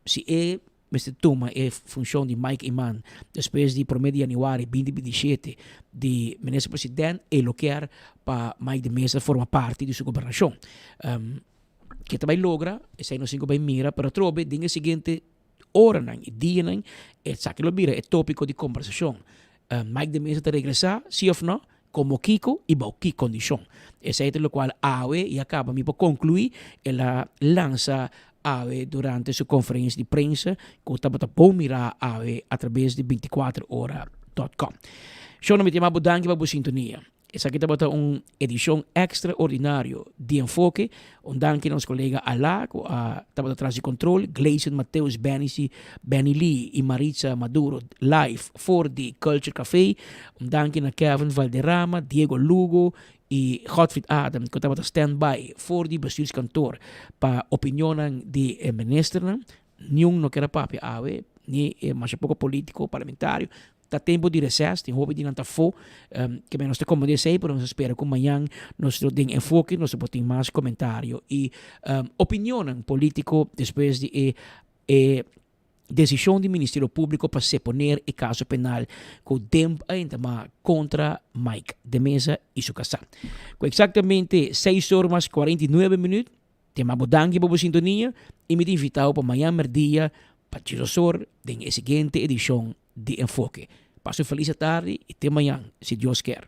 si e mester tuma e funshon di Mike Eman despues di promé di yanüari binti 27 di minister president e lo kier pa Mike de Meza forma parti di su gobernashon. Ke ta bai logra, esei nos tin ku bai mira, pero atrobe den e siguiente oranan i dianan esaki lo bira e tópiko di kombersashon. Mike de Meza ta regresá, sí òf nò? Komo kiko i bou ki kondishon? Esei ta lokual awe i a kaba mi por konkluí, el a lansa awe durante su konferensia di prensa ku tabata bon mirá awe atrabes di 24 ora dòt kòm. Shona mi ta yama bo danki pa bo sintonia. Esaki tabata un edishon ekstraordinario di Enfoke. Un danki na nos kolega Alá ku a tabata tras di kontrol, Gleison Mateus, Benny Si, Benny Lee i Maritza Maduro live for di Culture Café. Un danki na Kevin Valderrama, Diego Lugo i Godfried Adam ku tabata stand by for di bestuurskantoor pa opinionnan di e ministernan. Niun no kier a papia awe, ni e masha poko politico, parlamentario. Ta tempo di reces, tin hopi di nan ta afo. Ke men nos ta komprende esei, pero nos ta spera ku mañan nos lo den enfoke, nos lo por tin mas komentario i opinionnan politico despues di e e desishon di Ministerio Publico pa seponer e kaso penal ku Demp a entamá kontra Mike de Meza i su kasá. Ku eksaktamente seis or mas 49 minüt, Te mabo danki pa bo sintonia i mi ta invitá bo pa mañan merdia pa Chirosor den e siguiente edishon di Enfoke. Pasa un felis atardi i te mañan si Dios kier.